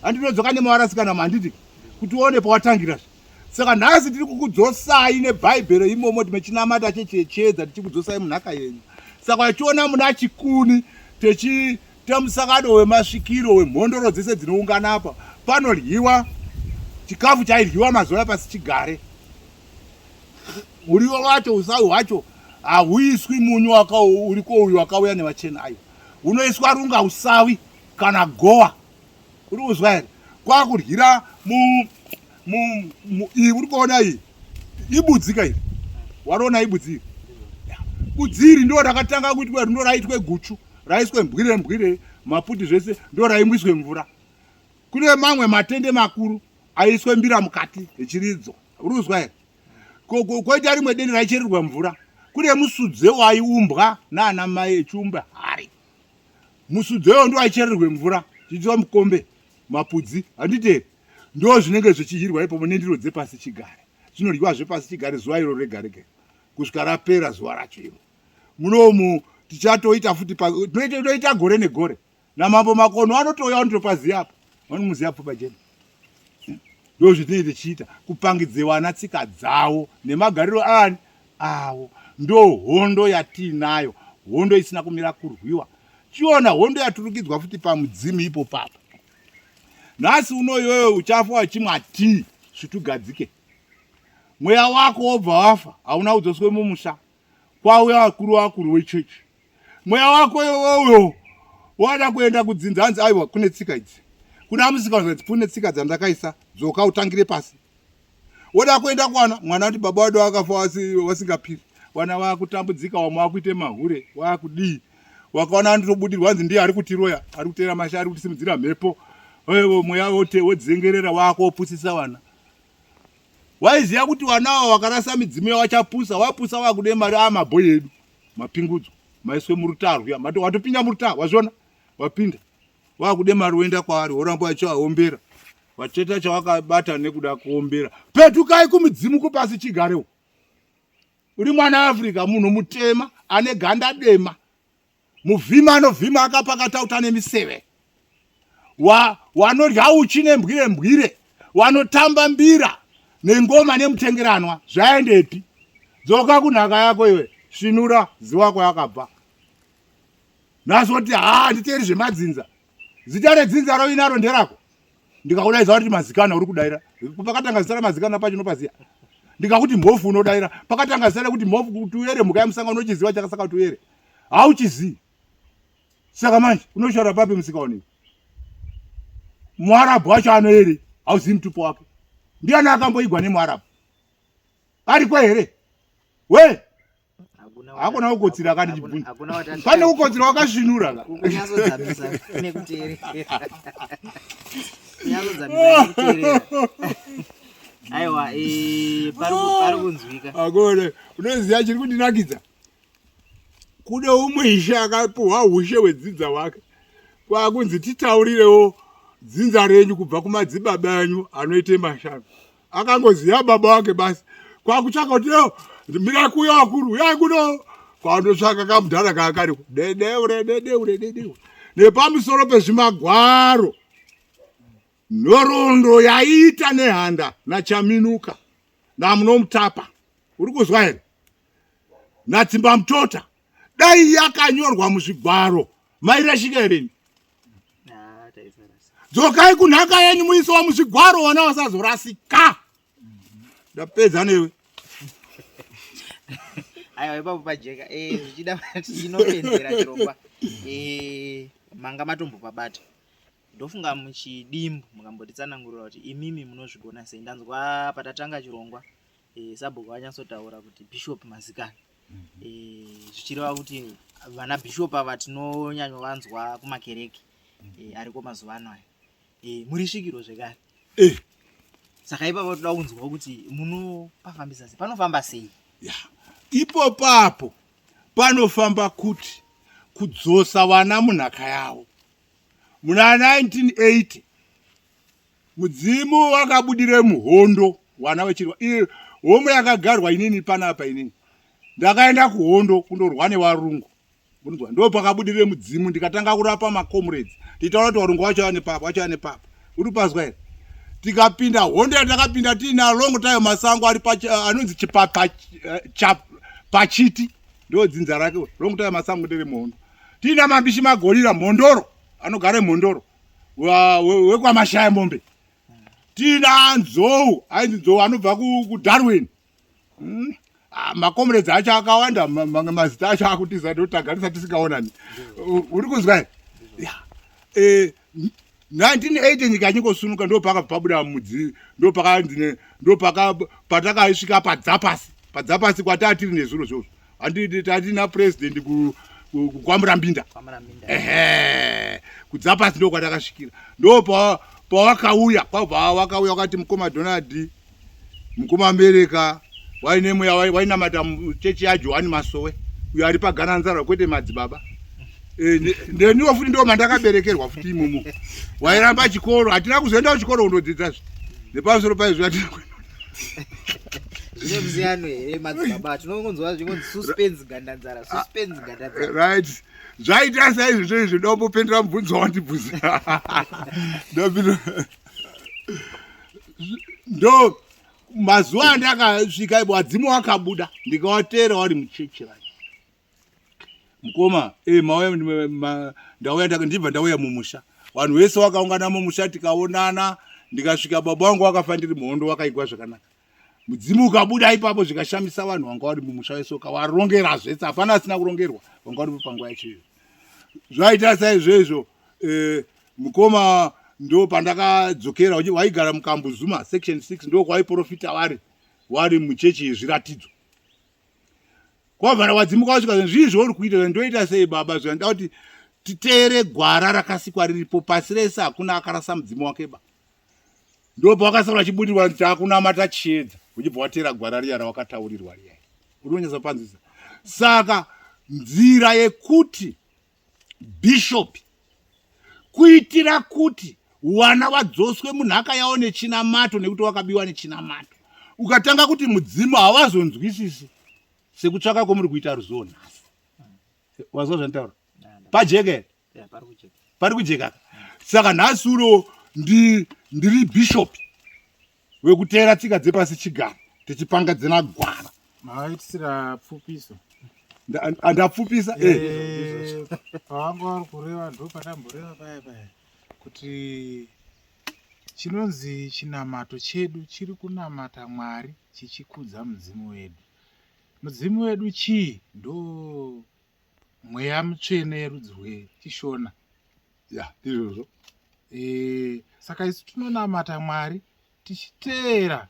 handinodzoka nemawarasikana manditi kuti uone pawatangira Saka nhasi tiri kukudzosai nebhaibheri imomo timechinamata chechiedza tichikudzosai munhaka yenyu. Saka vachiona muna chikuni techiita musakado wemasvikiro wemhondoro dzese dzinoungana apa panoryiwa chikafu chairyiwa mazuva pasi chigare. Muriwo wacho usawi hwacho hauiswi munyu uriko uyu wakauya nevachena ayo. Unoiswa runga usawi kana gowa. Uri kuzwa here? Kwakudyira mu mu iyi uri kuona iyi ibudzi ka iri. Wariona ibudzi iri. Budzi iri ndo rakatanga kuitwa ndo raitwe guchu, raiswe mbwire mbwire, maputi zvese ndo raimwiswe mvura. Kune mamwe matende makuru aiswe mbira mukati echiridzo. Uri kuzwa here? Koita rimwe dende raichererwa mvura. Kune musudze waiumbwa naana mai echiumba hari. Musudzi uyo ndo aichererwe mvura chiitwa mukombe mapudzi handiti here ndo zvinenge zvichihirwa ipopo nendiro dzepasi chigare zvinoryiwa zvepasi chigare zuva iro rega rega kusvika rapera zuva racho iro munomu tichatoita futi toita gore negore namambo makono anotouya anotopaziya apa vanomuziya pfupa jena ndozvitinenge tichiita kupangidze vana tsika dzavo nemagariro ani avo ndo hondo yatiinayo hondo isina kumira kurwiwa chiona hondo yaturukidzwa futi pamudzimu ipo papa nhasi uno iwewe uchafa wachimwa tii svitugadzike mweya wako wobva wafa hauna kudzoswe mumusha kwauya vakuru vakuru wechechi mweya wako iwoyo wada kuenda kudzinza hanzi aiwa kune tsika idzi kuna musika kune tsika dzandakaisa dzoka utangire pasi woda kuenda kwana mwana kuti baba wadu wakafa wasingapiri wana wakutambudzika wamwe wakuite mahure wakudii wakaona anotobudirwa hanzi ndiye ari kutiroya ari kuteera masha ari kutisimudzira mhepo mweya wodzengerera wako wopusisa vana Waiziva kuti vana ava vakarasa midzimu yavo vachapusa, wapusa vakude mari aya mabhoyi edu mapingudzo maiswe murutaa rwuya mato watopinda murutaa wazviona wapinda wakude mari woenda kwaari woramba wachivaombera wacheta chawakabata nekuda kuombera petukai kumidzimu kupasi chigarewo uri mwana weafrica munhu mutema ane ganda dema Muvhimi anovhima akapakata uta nemiseve. Wa, wanorya uchi nembwire mbwire, wanotamba mbira nengoma nemutengeranwa, zvaendepi? Dzoka kunhaka yako iwe, svinura ziwa kwayakabva. Nhasi woti haa handiteeri zvemadzinza. Zita redzinza roinaro nderako. Ndikakudaidza kuti mazikana uri kudaira. Pakatanga zita ramazikana pacho unopaziya. Ndikakuti mhofu unodaira. Pakatanga zita rekuti mhofu kuti uyere mhuka yemusango unochiziva chakasaka kuti uyere. Hauchizii. Saka manje unoshora papi musika unei? Muarabu wacho anoere, hauzivi mutupo wake. Ndiani akamboigwa nemuarabu? Ariko here? We? Hakuna kukotsira akandichibvunza. Pane kukotsira wakasvinura ka. Kunyatsodzamisa nekuteerera. Kunyatsodzamisa nekuteerera. Aiwa, eh, pari kunzwika. Akone, unoziva chiri kundinakidza? Kune umwe ishe akapuhwa ushe hwedzinza hwake. Kwakunzi titaurirewo dzinza renyu kubva kumadzibaba enyu anoite mashanu. Akangoziva baba wake basi. Kwakutsvaka kuti yo mira kuya wakuru uyai kuno. Kwandotsvaka kamudhara kaakariko. Dedeure dedeure dedeure. Nepamusoro pezvimagwaro. Nhoroondo yaiita nehanda naChaminuka naMunomutapa. Uri kuzwa here? NaTsimbamutota. Dai yakanyorwa muzvigwaro mairashika here imi? Dzokai kunhaka yenyu muisewa muzvigwaro vana vasazorasika. Ndapedza newe. Aiwa ipapo pajeka. Eh, zvichida tinopedzera chirongwa. Eh, manga matombopabata. Ndofunga muchidimbu mukambotitsanangurira kuti imimi munozvigona sei. Ndanzwa patatanga chirongwa e, sabhuku vanyatsotaura kuti Bishop Mazikana e, zvichireva kuti vana bishop ava tinonyanyovanzwa kumakereke e, ariko mazuva ano aya e, muri svikiro zvekare e. Saka ipapo toda kunzwa kuti munopafambisa sei, panofamba sei? Ya, ipo papo panofamba kuti kudzosa vana munhaka yavo. Muna 1980 mudzimu wakabudire muhondo wana vechirwa homwe yakagarwa inini panapa inini ndakaenda kuhondo kundorwa nevarungu unzwa ndo pakabudire mudzimu ndikatanga kurapa macomrades nditaura kuti varungu vacho vane papa vacho vane papa uri pazwa here tikapinda hondo yatakapinda tiina long time masango ari anonzi chipapa pachiti ndo dzinza rake long time masango ndere muhondo tiina mambishi magorira mhondoro anogara mhondoro wekwamashaya mombe tiina nzou ainzi nzou anobva kudarwin hmm? ah, makomuredzi acho akawanda mamwe mazita acho akutiza ndokuti tagarisa tisingaonani uri kunzwa here ya 1980 eh, nyika yanyingosunuka ndopaka pabuda mudzi ndopakanzi ndopaka patakasvika padzapasi padzapasi kwataa tiri nezuro zvozvo handiti tatina president kukwamurambinda ehe kudzapasi ndokwatakasvikira ndo pawakauya kwabva wakauya wakati mukoma Donald mukoma America waine mweya wainamata chechi yaJohani Masowe uyo ari pagananzara kwete madzibaba e, ndeniwo futi ndo mandakaberekerwa futi imomo wairamba chikoro hatina kuzoenda kuchikoro kundodzidza zve nepamusoro paizvo hatina zvine musiyano here madzibaba tinongonzwa zvingonzi suspense gandanzara suspense gandanzara right zvaita saizvozvo izvo ndombopendera mubvunzo wandibvunza ndopindura ndo mazuva andakasvika ipo wadzimu wakabuda ndikawateera wari muchechi vacho mukoma e mauya ndauya ndibva ndauya mumusha vanhu vese wakaungana mumusha tikaonana ndikasvika baba wangu wakafa ndiri muhondo wakaigwa zvakanaka mudzimu ukabuda ipapo zvikashamisa vanhu vanga vari mumusha wese ukawarongera zvese hapana asina kurongerwa vanga varipo panguva yacho iyo zvaita saizvoizvo eh, mukoma ndo pandakadzokera waigara mukambuzuma section 6 ndo kwaiprofita vari wari muchechi yezviratidzo kwavhara wadzimuka wasvika zvii zvauri kuita ndoita sei baba zvandaa kuti titeere gwara rakasikwa riripo pasi rese hakuna akarasa mudzimu wake ba ndopawakasara vachibudirwa takunamata chiedza uchibva wateera gwara riya rawakataurirwa riya uri kunyatsa panzisa saka nzira yekuti bhishopi kuitira kuti wana wadzoswe munhaka yawo nechinamato nekuti wakabiwa nechinamato ukatanga kuti mudzimu hawazonzwisisi sekutsvaka kwomuri kuita ruzivo nhasi wazwa zvanditaura pajeke pari kujeka saka nhasi uno ndiri bishop wekuteera tsika dzepasi chigaro tichipanga dzina gwara maitisira pfupiso ndapfupisa eh. Eh, pavanga vari kureva ndo patamboreva paya paya kuti chinonzi chinamato chedu chiri kunamata mwari chichikudza mudzimu wedu mudzimu wedu chii ndo mweya mutsvene yerudzi rwechishona ya izvozvo e, saka isu tinonamata mwari tichiteera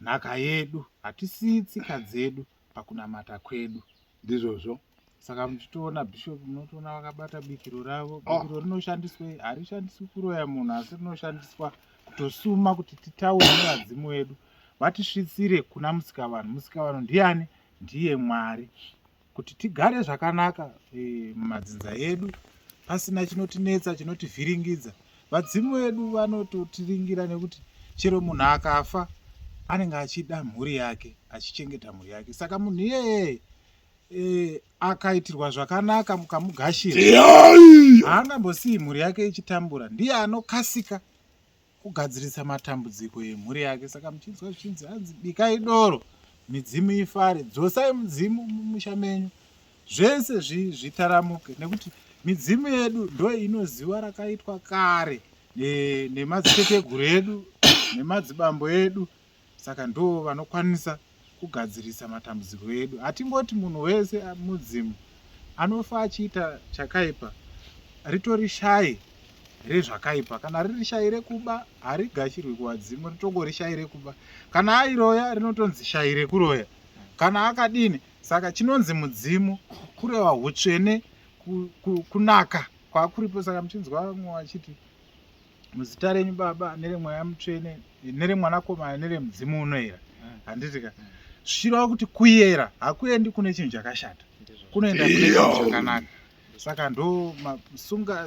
nhaka yedu hatisii tsika dzedu pakunamata kwedu. Ndizvozvo. Saka muchitoona bishop, munotoona vakabata bikiro ravo. Oh. Bikiro rinoshandiswei? Harishandiswi kuroya munhu, asi rinoshandiswa kutosuma kuti titaure nevadzimu vedu vatisvitsire kuna Musikavanhu. Musikavanhu ndiani? Ndiye Mwari. Kuti tigare zvakanaka mumadzinza edu pasina chinotinetsa, chinotivhiringidza. Vadzimu vedu vanototiringira nekuti chero munhu akafa anenge achida mhuri yake, achichengeta mhuri yake. Saka munhu iyeye akaitirwa zvakanaka mukamugashira, haangambosiyi mhuri yake ichitambura. Ndiye anokasika kugadzirisa matambudziko emhuri yake. Saka muchinzwa zvichinzi hanzi bikai doro midzimu ifare, dzosai mudzimu mumusha menyu, zvese zvitaramuke, nekuti midzimu yedu ndo inoziva rakaitwa kare nemadziteteguru edu nemadzibambo edu. Saka ndo vanokwanisa kugadzirisa matambudziko edu. Hatingoti munhu wese mudzimu anofa achiita chakaipa ritori shayi rezvakaipa. Kana riri shayi rekuba harigashirwi kuvadzimu, ritongori shayi rekuba. Kana airoya rinotonzi shayi rekuroya, kana akadini. Saka chinonzi mudzimu kureva hutsvene, kunaka kwakuripo. Saka muchinzwa vamwe vachiti muzita renyu Baba nereMweya Mutsvene nereMwanakomana neremudzimu unoera, handiti ka? Zvichireva kuti kuyera hakuendi kune chinhu chakashata, kunoenda kune chinhu chakanaka. Saka ndo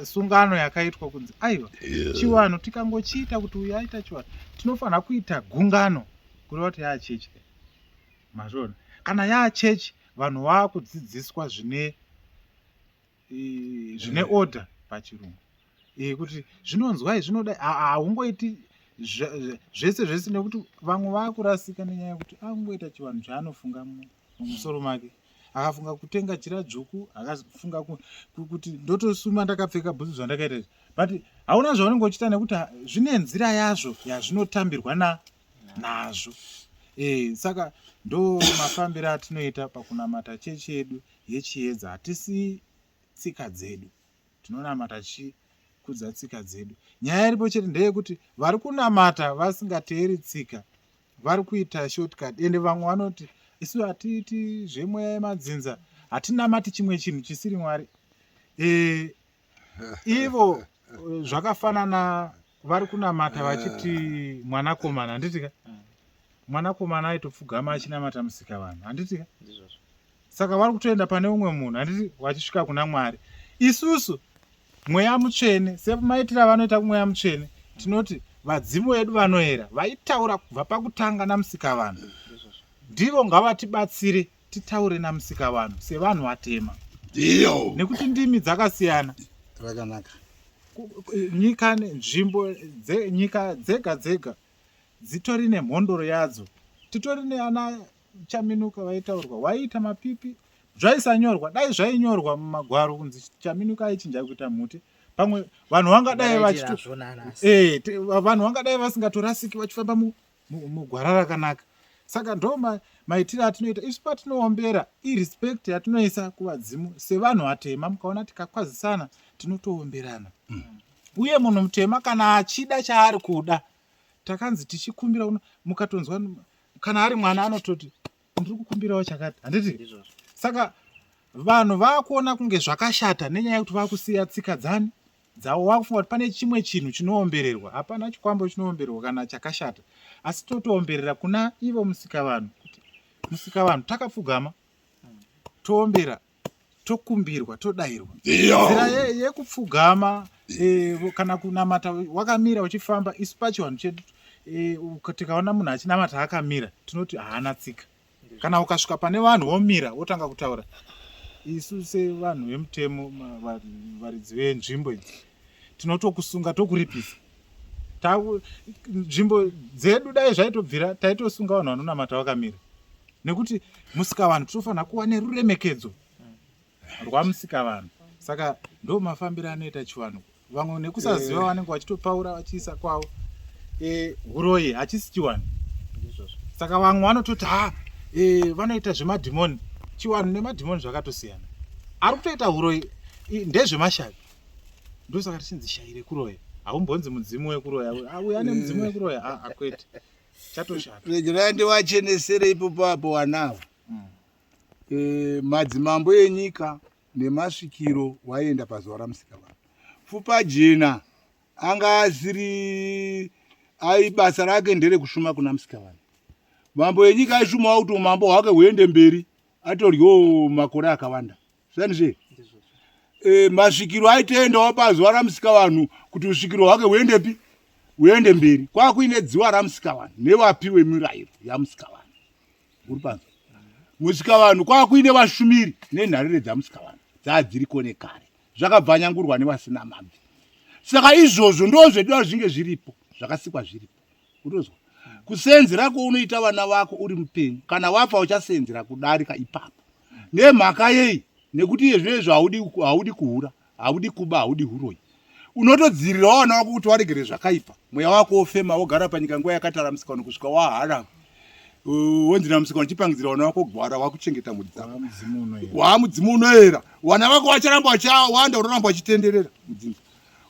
sungano yakaitwa kunzi aiwa, chivanhu tikangochiita kuti uyu aita chivanhu, tinofanira kuita gungano, kureva kuti yaachechi. Mazviona? Kana yaachechi, vanhu vaakudzidziswa zvine zvine order pachirungu, kuti zvinonzwai, zvinodai. Haungoiti zvese zvese, nekuti vamwe vaakurasika nenyaya yekuti angoita chivanhu chaanofunga mumusoro make. Akafunga kutenga jira dzvuku, akafunga kuti ndotosuma ndakapfeka bhutsu, zvandakaita izvi, but hauna zvaunenge uchiita, nekuti zvine nzira yazvo yazvinotambirwa nazvo. Saka ndo mafambiro atinoita pakunamata chechi yedu yechiedza. Hatisi tsika dzedu, tinonamata tichikudza tsika dzedu. Nyaya iripo chete ndeyekuti vari kunamata vasingateeri tsika vari kuita shortcut. Ende vamwe vanoti isu hatiiti zvemweya yemadzinza, hatinamati chimwe chinhu chisiri Mwari. Ivo zvakafanana vari kunamata vachiti mwanakomana, handiti ka? Mwanakomana aitopfugama achinamata musika vanhu, handiti ka? Saka vari kutoenda pane umwe munhu, handiti, vachisvika kuna Mwari. Isusu mweya mutsvene, semaitiro avanoita kumweya mutsvene, tinoti vadzimu vedu vanoera vaitaura kubva pakutanga namusika vanhu, ndivo ngavatibatsire titaure namusika vanhu sevanhu vatema, nekuti ndimi dzakasiyana. Rakanaka. Nyika, nzvimbo, nyika dzega dzega dzitori nemhondoro yadzo. Titori neana Chaminuka vaitaurwa, waiita mapipi, zvaisanyorwa. Dai zvainyorwa mumagwaro kunzi Chaminuka aichinja kuita mhuti, pamwe vanhu vangadai vachito vanhu vangadai vasingatorasiki vachifamba mugwara rakanaka. Saka ndo maitiro atinoita isu patinoombera, irespect yatinoisa kuvadzimu sevanhu vatema. Mukaona tikakwazisana tinotoomberana. Uye munhu mutema kana achida chaari kuda, takanzi tichikumbira, mukatonzwa kana ari mwana anototi ndiri kukumbirawo chakati, handiti? Saka vanhu vakuona kunge zvakashata nenyaya yekuti vakusiya tsika dzani dzavo, vakufunga kuti pane chimwe chinhu chinoombererwa. Hapana chikwambo chinoombererwa kana chakashata, asi totoomberera kuna ivo musikavanhu, kuti musikavanhu takapfugama toombera, tokumbirwa, todairwa. Nzira yekupfugama kana kunamata wakamira uchifamba, isu pachivanhu chedu tikaona munhu achinamata akamira tinoti haana tsika. Kana ukasvika pane vanhu womira wotanga kutaura, isu sevanhu vemutemo, varidzi venzvimbo idzi, tinotokusunga tokuripisa. Nzvimbo dzedu dai zvaitobvira taitosunga vanhu vanonamata vakamira, nekuti musikavanhu tinofanira kuva neruremekedzo rwamusikavanhu. Saka ndo mafambiro anoita chivanhu. Vamwe nekusaziva vanenge vachitopaura vachiisa kwavo. Huroyi hachisi chivanhu. Saka vamwe vanototi ha, vanoita zvemadhimoni. Chivanhu nemadhimoni zvakatosiyana. Ari kutoita huroyi ndezvemashavi, ndosaka tichinzi shayi rekuroya. Haumbonzi mudzimu wekuroya, uyu ane mudzimu wekuroya, akwete, chatoshata. Regerai ndivachenesere ipopo apo wanavo. E, madzimambo enyika nemasvikiro waienda pazuva ramusikavanhu. Pfupajena anga asiri ai basa rake nderekushuma kuna musikavanhu. Mambo enyika aishumawo kuti umambo hwake huende mberi atoryewo makore akawanda. Zvanizve? E, masvikiro aitoendawo pazuva ramusikavanhu kuti usvikiro hwake huendepi? Huende mberi. Kwakuine dziwa ramusikavanhu nevapi wemirayiro yamusikavanhu. Uri panzwa? Musikavanhu kwakuine vashumiri nenharire dzamusikavanhu dzadziriko nekare. Zvakabvanyangurwa nevasina mabvi. Saka izvozvo ndozvedu zvinge zviripo, zvakasikwa zviripo. Unozwa? Kusenzera kwaunoita vana vako uri mupenyu, kana wafa uchasenzera kudarika ipapo. Nemhaka yei? Nekuti iye zvino izvo haudi haudi kuhura, haudi kuba, haudi huroyi. Unotodzivirirawo vana vako kuti waregere zvakaipa. Mweya wako wofema wogara panyika nguva yakatara musikano kusvika wahara. Wonzi namusikano chipangidzira vana vako gwara wakuchengeta mhuri dzako. Waamudzimu unoera. Vana vako vacharamba vachawanda unoramba vachitenderera mudzinza.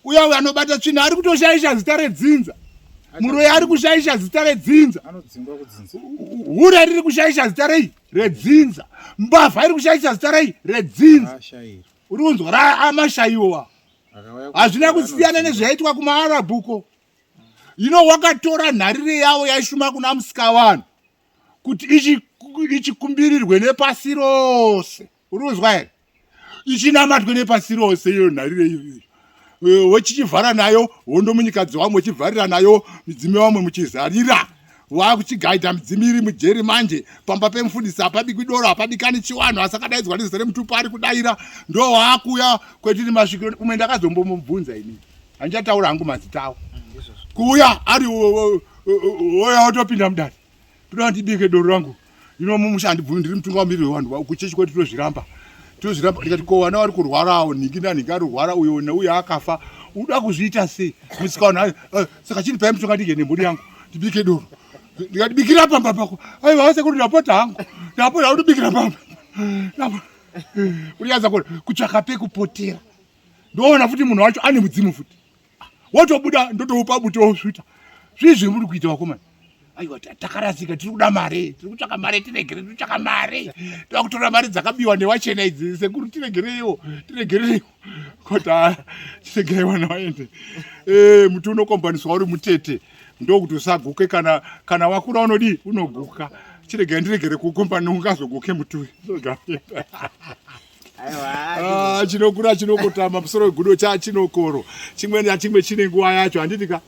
Uya uyo anobata tsvina ari kutoshaisha zita redzinza. Muroyi ari kushaisha zita redzinza. Hure riri kushaisha zita rei redzinza. Mbavha iri kushaisha zita rei redzinza. Uri kunzwa raamashaiwa. Hazvina kusiyana nezvaitwa kumaarabhuko. You know wakatora nharire yavo yaishuma kuna musikavanhu kuti ichikumbirirwe nepasi rose. Uri kunzwa here? Ichinamatwe nepasi rose iyo nharire iyoyo. Eh, wechichivhara nayo hondo munyika dzevamwe wechivharira nayo midzimu yevamwe muchizarira wakuchigaita midzimu iri mujeri manje pamba pemufundisi hapabikwi doro hapadikani chiwanhu asi akadaidzwa nezita remutupo ari kudaira ndo waakuya kwetiri masvikiro umwe ndakazombomubvunza ini handichataura hangu mazita awo mm, kuuya ari oya otopinda mudare Toda ndibike doro rangu. Ino mumusha handibvumi ndiri mutungamiriri wevanhu kuchechi kwedu tozviramba. Tozviramba ndikati ko vana vari kurwarawo nhingi nanhingi ari kurwara uyo neuyo akafa. Uda kuzviita sei? Musikaona eh, saka chini pai mutonga ndidye nemhuri yangu ndibike doro. Ndikati bikira pamba pako. Aiwa sekuru ndapota hangu. Ndapota kutobikira pamba. Uriyaza kutsvaka pekupotera. Ndoona futi munhu wacho ane mudzimu futi. wotobuda ndotoupa buti wosvuta zvii zvemuri kuita vakomana aiwa takarasika tiri kuda mari tiri kutsvaka mari tiregere tiri kutsvaka mari toda kutora mari dzakabiwa newachena idzi sekuru tiregereiwo tiregereiwo kota chiregerei vana vaende eh, muti unokombaniswa uri mutete ndokuti usaguke kana kana wakura unodii unoguka chiregai ndiregere kukombani ungazoguke muti uyu Ah, chinokura chinokotama musoro wegudo chachinokoro chimwe nachimwe chine nguva yacho handiti ka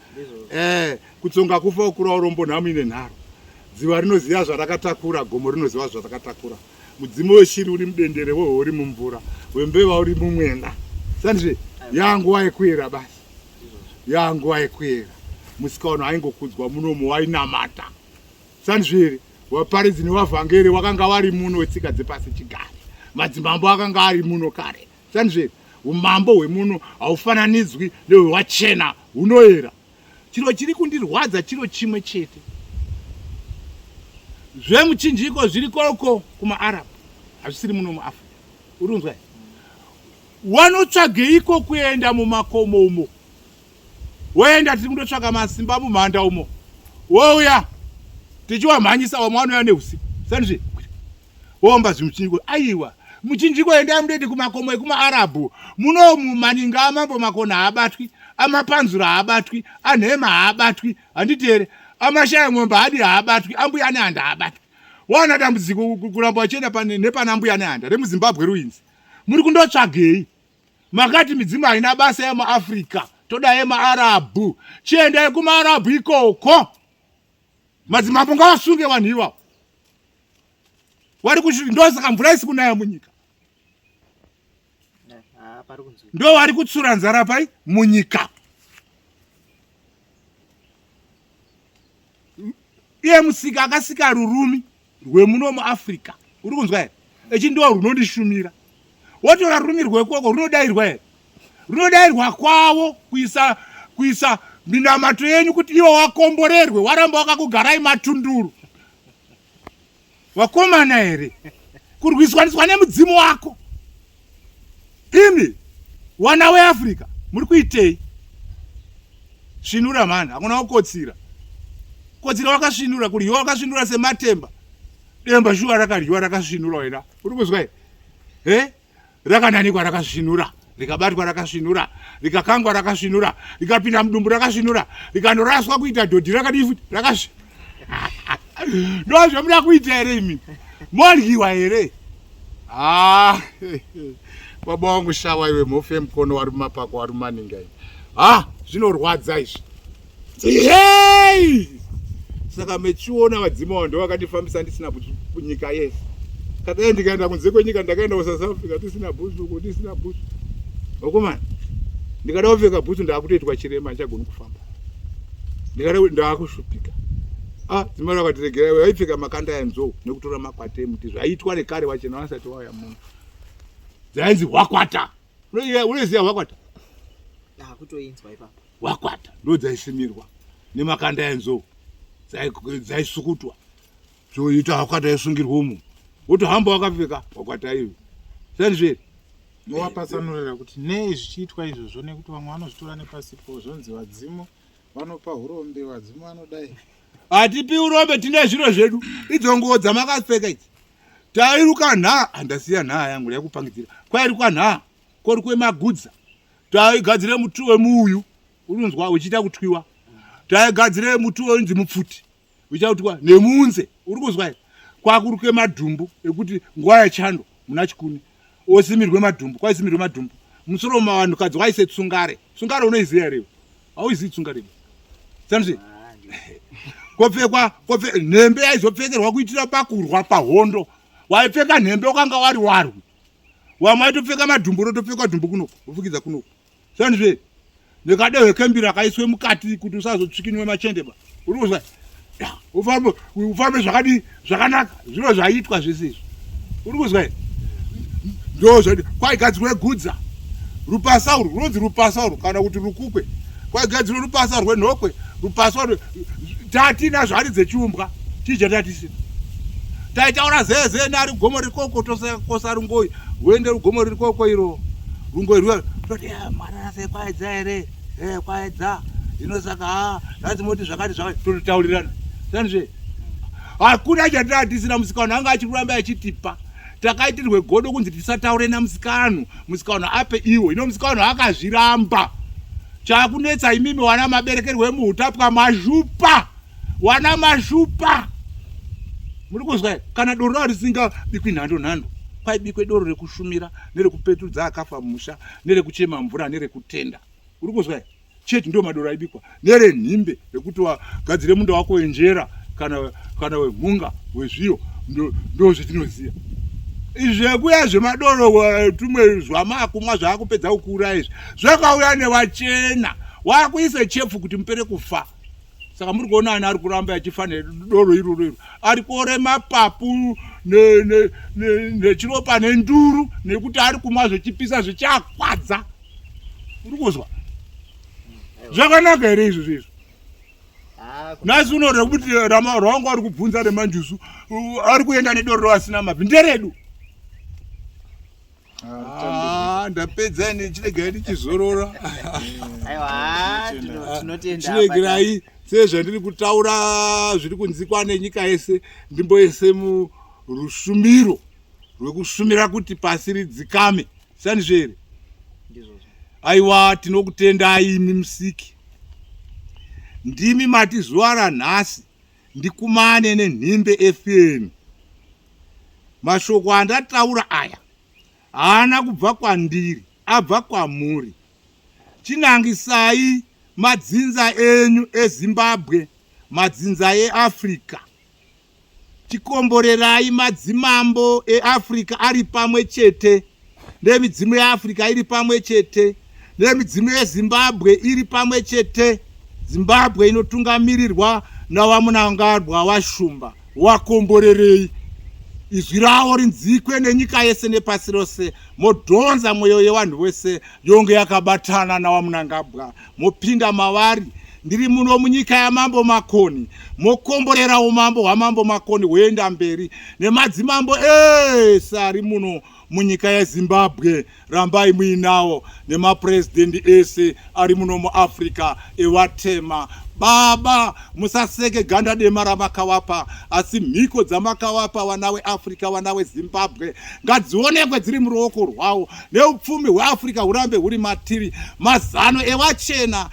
eh, kutsonga kufa kukura urombo nhamu ine nharo dziva rinoziva zvarakatakura gomo rinoziva zvarakatakura mudzimu weshiri uri mudendere wehori mumvura wembeva uri mumwena sandizve yanguva yekuyera basi yanguva yekuyera musikaano aingokudzwa munomo wainamata Sandizvo Vaparidzi nevavhangeri vakanga vari muno wetsika dzepasi chigare. Madzimambo akanga ari muno kare. Sandizvo Umambo hwemuno haufananidzwi nehwewachena hunoera. Chiro chiri kundirwadza chiro chimwe chete. Zvemuchinjiko zviri koko kumaArab hazvisiri muno muAfrica. Uri kunzwa here? Wanotsvageiko kuenda mumakomo umo? Woenda tiri kundotsvaka masimba mumhanda umo. Wouya tichiwamhanyisa vamwe vanouya neusiku. Sandizve womba zvimuchinjiko. Aiwa muchinjiko endai mundoiti kumakomo ekumaarabhu munomu maninga amambo makona haabatwi amapanzura haabatwi anhema haabatwi handiti here amashaya mwombe haadi haabatwi ambuya nehanda haabatwi wana dambudziko kuramba vachienda nepana mbuya nehanda remuzimbabwe ruinzi muri kundotsvagei Makati midzimu haina basa yemuAfrica, toda yemaArabhu. Chiendai kumaArabhu ikoko. Madzimambo ngavasunge vanhu ivavo. Wari kusvika ndosaka mvura isi kunaya munyika. Ndo vari kutsura nzara pai munyika. Iye musika akasika rurumi rwemuno muAfrica. Uri kunzwa here? Echi ndiwo runondishumira. Wotora rurimi rwekoko runodairwa here? Runodairwa kwavo kuisa kuisa minamato yenyu kuti iwo wakomborerwe waramba wakakugarai matunduru. Wakomana here? Kurwiswaniswa nemudzimu wako. Imi wana weAfrica muri kuitei? Svinura mhani, hakuna kukotsira. Kotsira wakasvinura, kudyiwa wakasvinura sematemba. Demba shuwa rakadyiwa rakasvinura wena. Uri kuzwa here? Eh? Rakananikwa rakasvinura, rikabatwa rakasvinura, rikakangwa rakasvinura, rikapinda mudumbu rakasvinura, rikanoraswa kuita dhodhi rakadii futi rakasvi. Ndozvamuda kuita here imi? Modyiwa here? Ah, baba wangu shawa iwe mhofu yemukono wari mumapako wari mumaninga iwe. Ah, zvinorwadza izvi. Hey! Saka mechiona vadzimu avo ndovakandifambisa ndisina bhutsu nyika yese. Kadai ndikaenda kunze kwenyika ndakaenda kuSouth Africa tisina bhutsu uko tisina bhutsu. Vakomana, ndikada kupfeka bhutsu ndakutoitwa chirema handichagoni kufamba. Ndikada ndakushupika. Ah, dzimai rakatiregera iwe vaipfeka makanda enzou nekutora makwati emuti zvaiitwa nekare vachena vasati vauya muno. Dzainzi hwakwata. Unoziva hwakwata? Ndakutoinzwa ipapo. Hwakwata ndodzaisimirwa nemakanda enzou dzaisukutwa zvoita hwakwata yosungirwa umu wotohamba wakapfeka hwakwata iyo sandizveri wapatsanurira kuti nei zvichiitwa izvozvo nekuti vamwe vanozvitora nepasipo zvonzi vadzimu vanopa urombe vadzimu vanodai hatipi urombe tine zviro zvedu idzo nguo dzamakapfeka idzi tairuka nhaa handasiya nhaa yangu yakupangidzira kwairukwa nhaa korukwe magudza taigadzire muti wemuuyu unonzwa uchiita kutwiwa taigadzire muti unonzi mupfuti uchiita kutwiwa nemunze uri kuzwa here kwakuruke madhumbu ekuti nguva yechando muna chikuni osimirwe madhumbu kwaisimirwe madhumbu musoro mavanhukadzi waise tsungare tsungare unoiziva here hauizivi tsungare sanzvi kopfekwa kopfe nhembe yaizopfekerwa kuitira pakurwa pahondo waipfeka nhembe wakanga wari warwi wamwe waitopfeka madhumbu unotopfekwa dhumbu kunoku wofukidza kunoku sandizve nekadehwe kembira kaiswe mukati kuti usazotsvikinywe machende ba uri kuzwa ufambe ufambe zvakadii zvakanaka zviro zvaiitwa zvese izvi uri kuzwa here ndo zvadi kwaigadzirwe gudza rupasa urwu runonzi rupasa urwu kana kuti rukukwe kwaigadzirwe rupasa rwenhokwe rupasa tatina zvari dzechiumbwa chii chatatisina taitaura zee zee nari gomo rikoko tokosa rungoi rwende rugomo ririkoko iro rungoi rwuya toti eh, mwana se kwaedza here eh, kwaedza ino saka ha nhasi moti zvakati zvakati tototaurirana sanizve hakuna chataatisina musikanhu anga achikuramba achitipa takaitirwe godo kunzi tisataure namusikanhu musikanhu ape iwo ino musikanhu akazviramba chakunetsa imimi wana maberekerwe emuhutapwa mazhupa wana mashupa muri kuzwa kana doro ravo risingabikwi nhando nhando kwaibikwe doro rekushumira nerekupetudza akafa musha nerekuchema mvura nerekutenda uri kuzwa chete ndio madoro aibikwa nerenhimbe rekuti wagadzire munda wako wenjera kana kana wemhunga wezviyo ndo zvetinoziva izvi zvekuya zvemadoro eh, tumwe zvamakumwa zvaakupedza kukura izvi zvakauya nevachena wakuise chepfu kuti mupere kufa saka muri kuona ani ari kuramba achifa nedoro iroro iro ari kuore mapapu nechiropa nenduru nekuti ari kumwa zvechipisa zvichakwadza uri kuzwa zvakanaka here izvo zvezvo ah, nhasi uno rekuti rwanga ari kubvunza remanjuzu ari kuenda nedoro roasina mabvi nderedu Ah, ndapedza ini chiregai ndichizorora. Aiwa, tinotenda. Chiregerai sezvandiri kutaura zviri kunzikwa nenyika yese ndimboise murushumiro rwekushumira kuti pasi ridzikame. Sandizvo here? Aiwa, tinokutendai imi Musiki. Ndimi mati zuva ranhasi ndikumane nenhimbe FM. Mashoko andataura aya haana kubva kwandiri, abva kwamuri. Chinangisai madzinza enyu eZimbabwe, madzinza eAfrica. Chikomborerai madzimambo eAfrica ari pamwe chete nemidzimu yeAfrica iri pamwe chete nemidzimu yeZimbabwe iri pamwe chete. Zimbabwe inotungamirirwa naVaMnangagwa vaShumba. Wakomborerei izwi ravo rinzikwe nenyika yese nepasi rose, modhonza mwoyo yevanhu vese yonge yakabatana naVaMnangagwa, mopinda mavari. Ndiri muno munyika yaMambo Makoni, mokomborera umambo hwaMambo Makoni hwoenda mberi nemadzimambo ese ari muno. munyika yeZimbabwe rambai muinawo nemapurezidendi ese ari muno muAfrica evatema. Baba, musaseke ganda dema ramakawapa, asi mhiko dzamakawapa vana weAfrica, vana weZimbabwe ngadzionekwe dziri muruoko rwawo, neupfumi hweAfrica hurambe huri matiri. Mazano evachena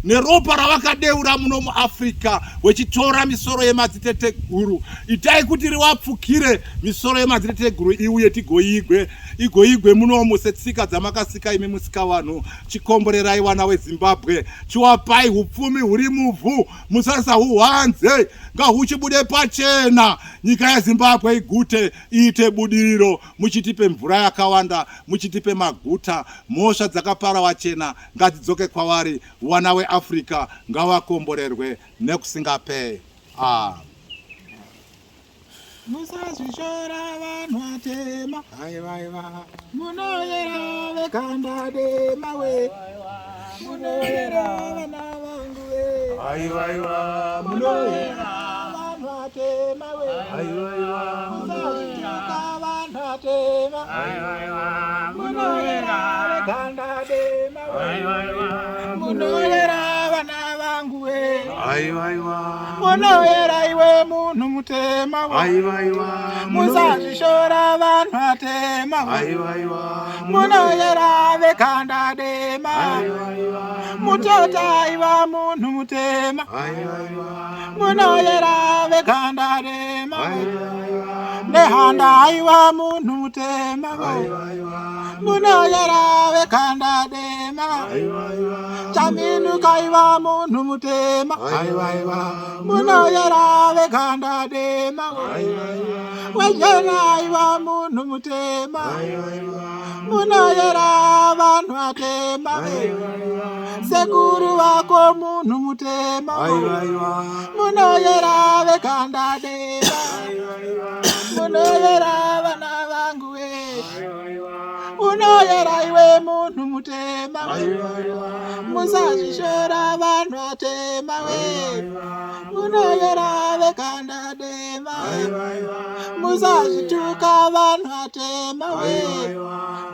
neropa ne ravakadeura muno muAfrica wechitora misoro yemadziteteguru, itai kuti riwapfukire misoro yemadziteteguru iuye tigoigwe igoigwe munomu setsika dzamakasika imi musikavanhu. Chikomborerai vana weZimbabwe, chiwapai upfumi huri muvhu, musasahuhwanze, ngahuchibude pachena, nyika yeZimbabwe igute iite budiriro, muchitipe mvura yakawanda, muchitipe maguta. Mhosva dzakapara vachena ngadzidzoke kwavari, vana weAfrica ngavakomborerwe nekusingaperi. Amen. Musazvishora vanhu vatema, haiwaiwa, munoyera vekanda dema we, munoyera vana vangu we, haiwaiwa, munoyera vanhu vatema we, haiwaiwa, musazvituka vanhu vatema, haiwaiwa, munoyera vekanda dema we, haiwaiwa, munoyera vana vangu we. Aiwa, Munoyera iwe munhu mutema we. aiwa, Musazvishora vanhu vatema we. aiwa, Munoyera vekanda dema. Aiwa, Mutota iwa munhu mutema. Aiwa, Munoyera vekanda dema we. Nehanda iwa munhu mutema we. Munoyera vekanda dema. Chaminuka iwa munhu mutema. Munoyera vekanda dema. Wejena iwa munhu mutema. Munoyera vanhu vatema. Sekuru vako munhu mutema. Munoyera vekanda dema. Munoyera vana vangu we. Unoyera iwe munhu mutema we. Musazvishora vanhu vatema we. Munoyera vekanda dema. Musazvituka vanhu vatema we.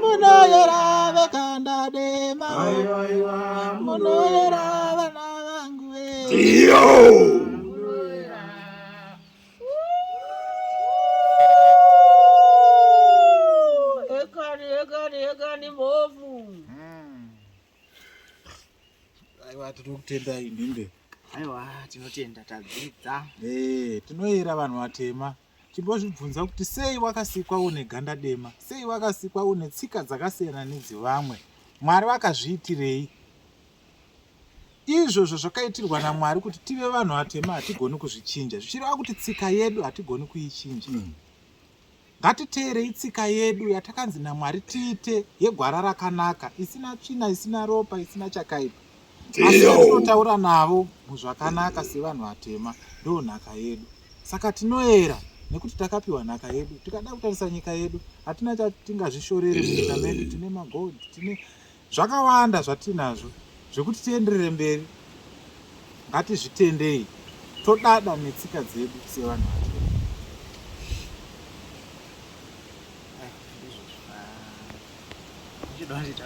Munoyera vekanda dema we. Munoyera vana vangu we. Iyo! Hekani, hekani, hekani mhofu. Aiwa, tinokutendai Nhimbe. Aiwa, tinotenda tadzidza. Eh, tinoyera vanhu vatema. Chimbozvibvunza kuti sei wakasikwa une ganda dema? Sei wakasikwa une tsika dzakasiyana nedzevamwe? Mwari vakazviitirei? Izvozvo zvakaitirwa naMwari kuti tive vanhu vatema hatigoni kuzvichinja. Zvichireva kuti tsika yedu hatigoni kuichinja. Ngatiteerei tsika yedu yatakanzi naMwari tiite yegwara rakanaka, isina tsvina, isina ropa, isina chakaipa. Asi yatinotaura navo muzvakanaka sevanhu vatema ndo nhaka yedu. Saka tinoera nekuti takapiwa nhaka yedu. Tikada kutarisa nyika yedu, hatina chatingazvishorere munyika medu. Tine magold, tine zvakawanda zvatinazvo zvekuti tienderere mberi. Ngatizvitendei, todada netsika dzedu sevanhu vatema. Ndizvo.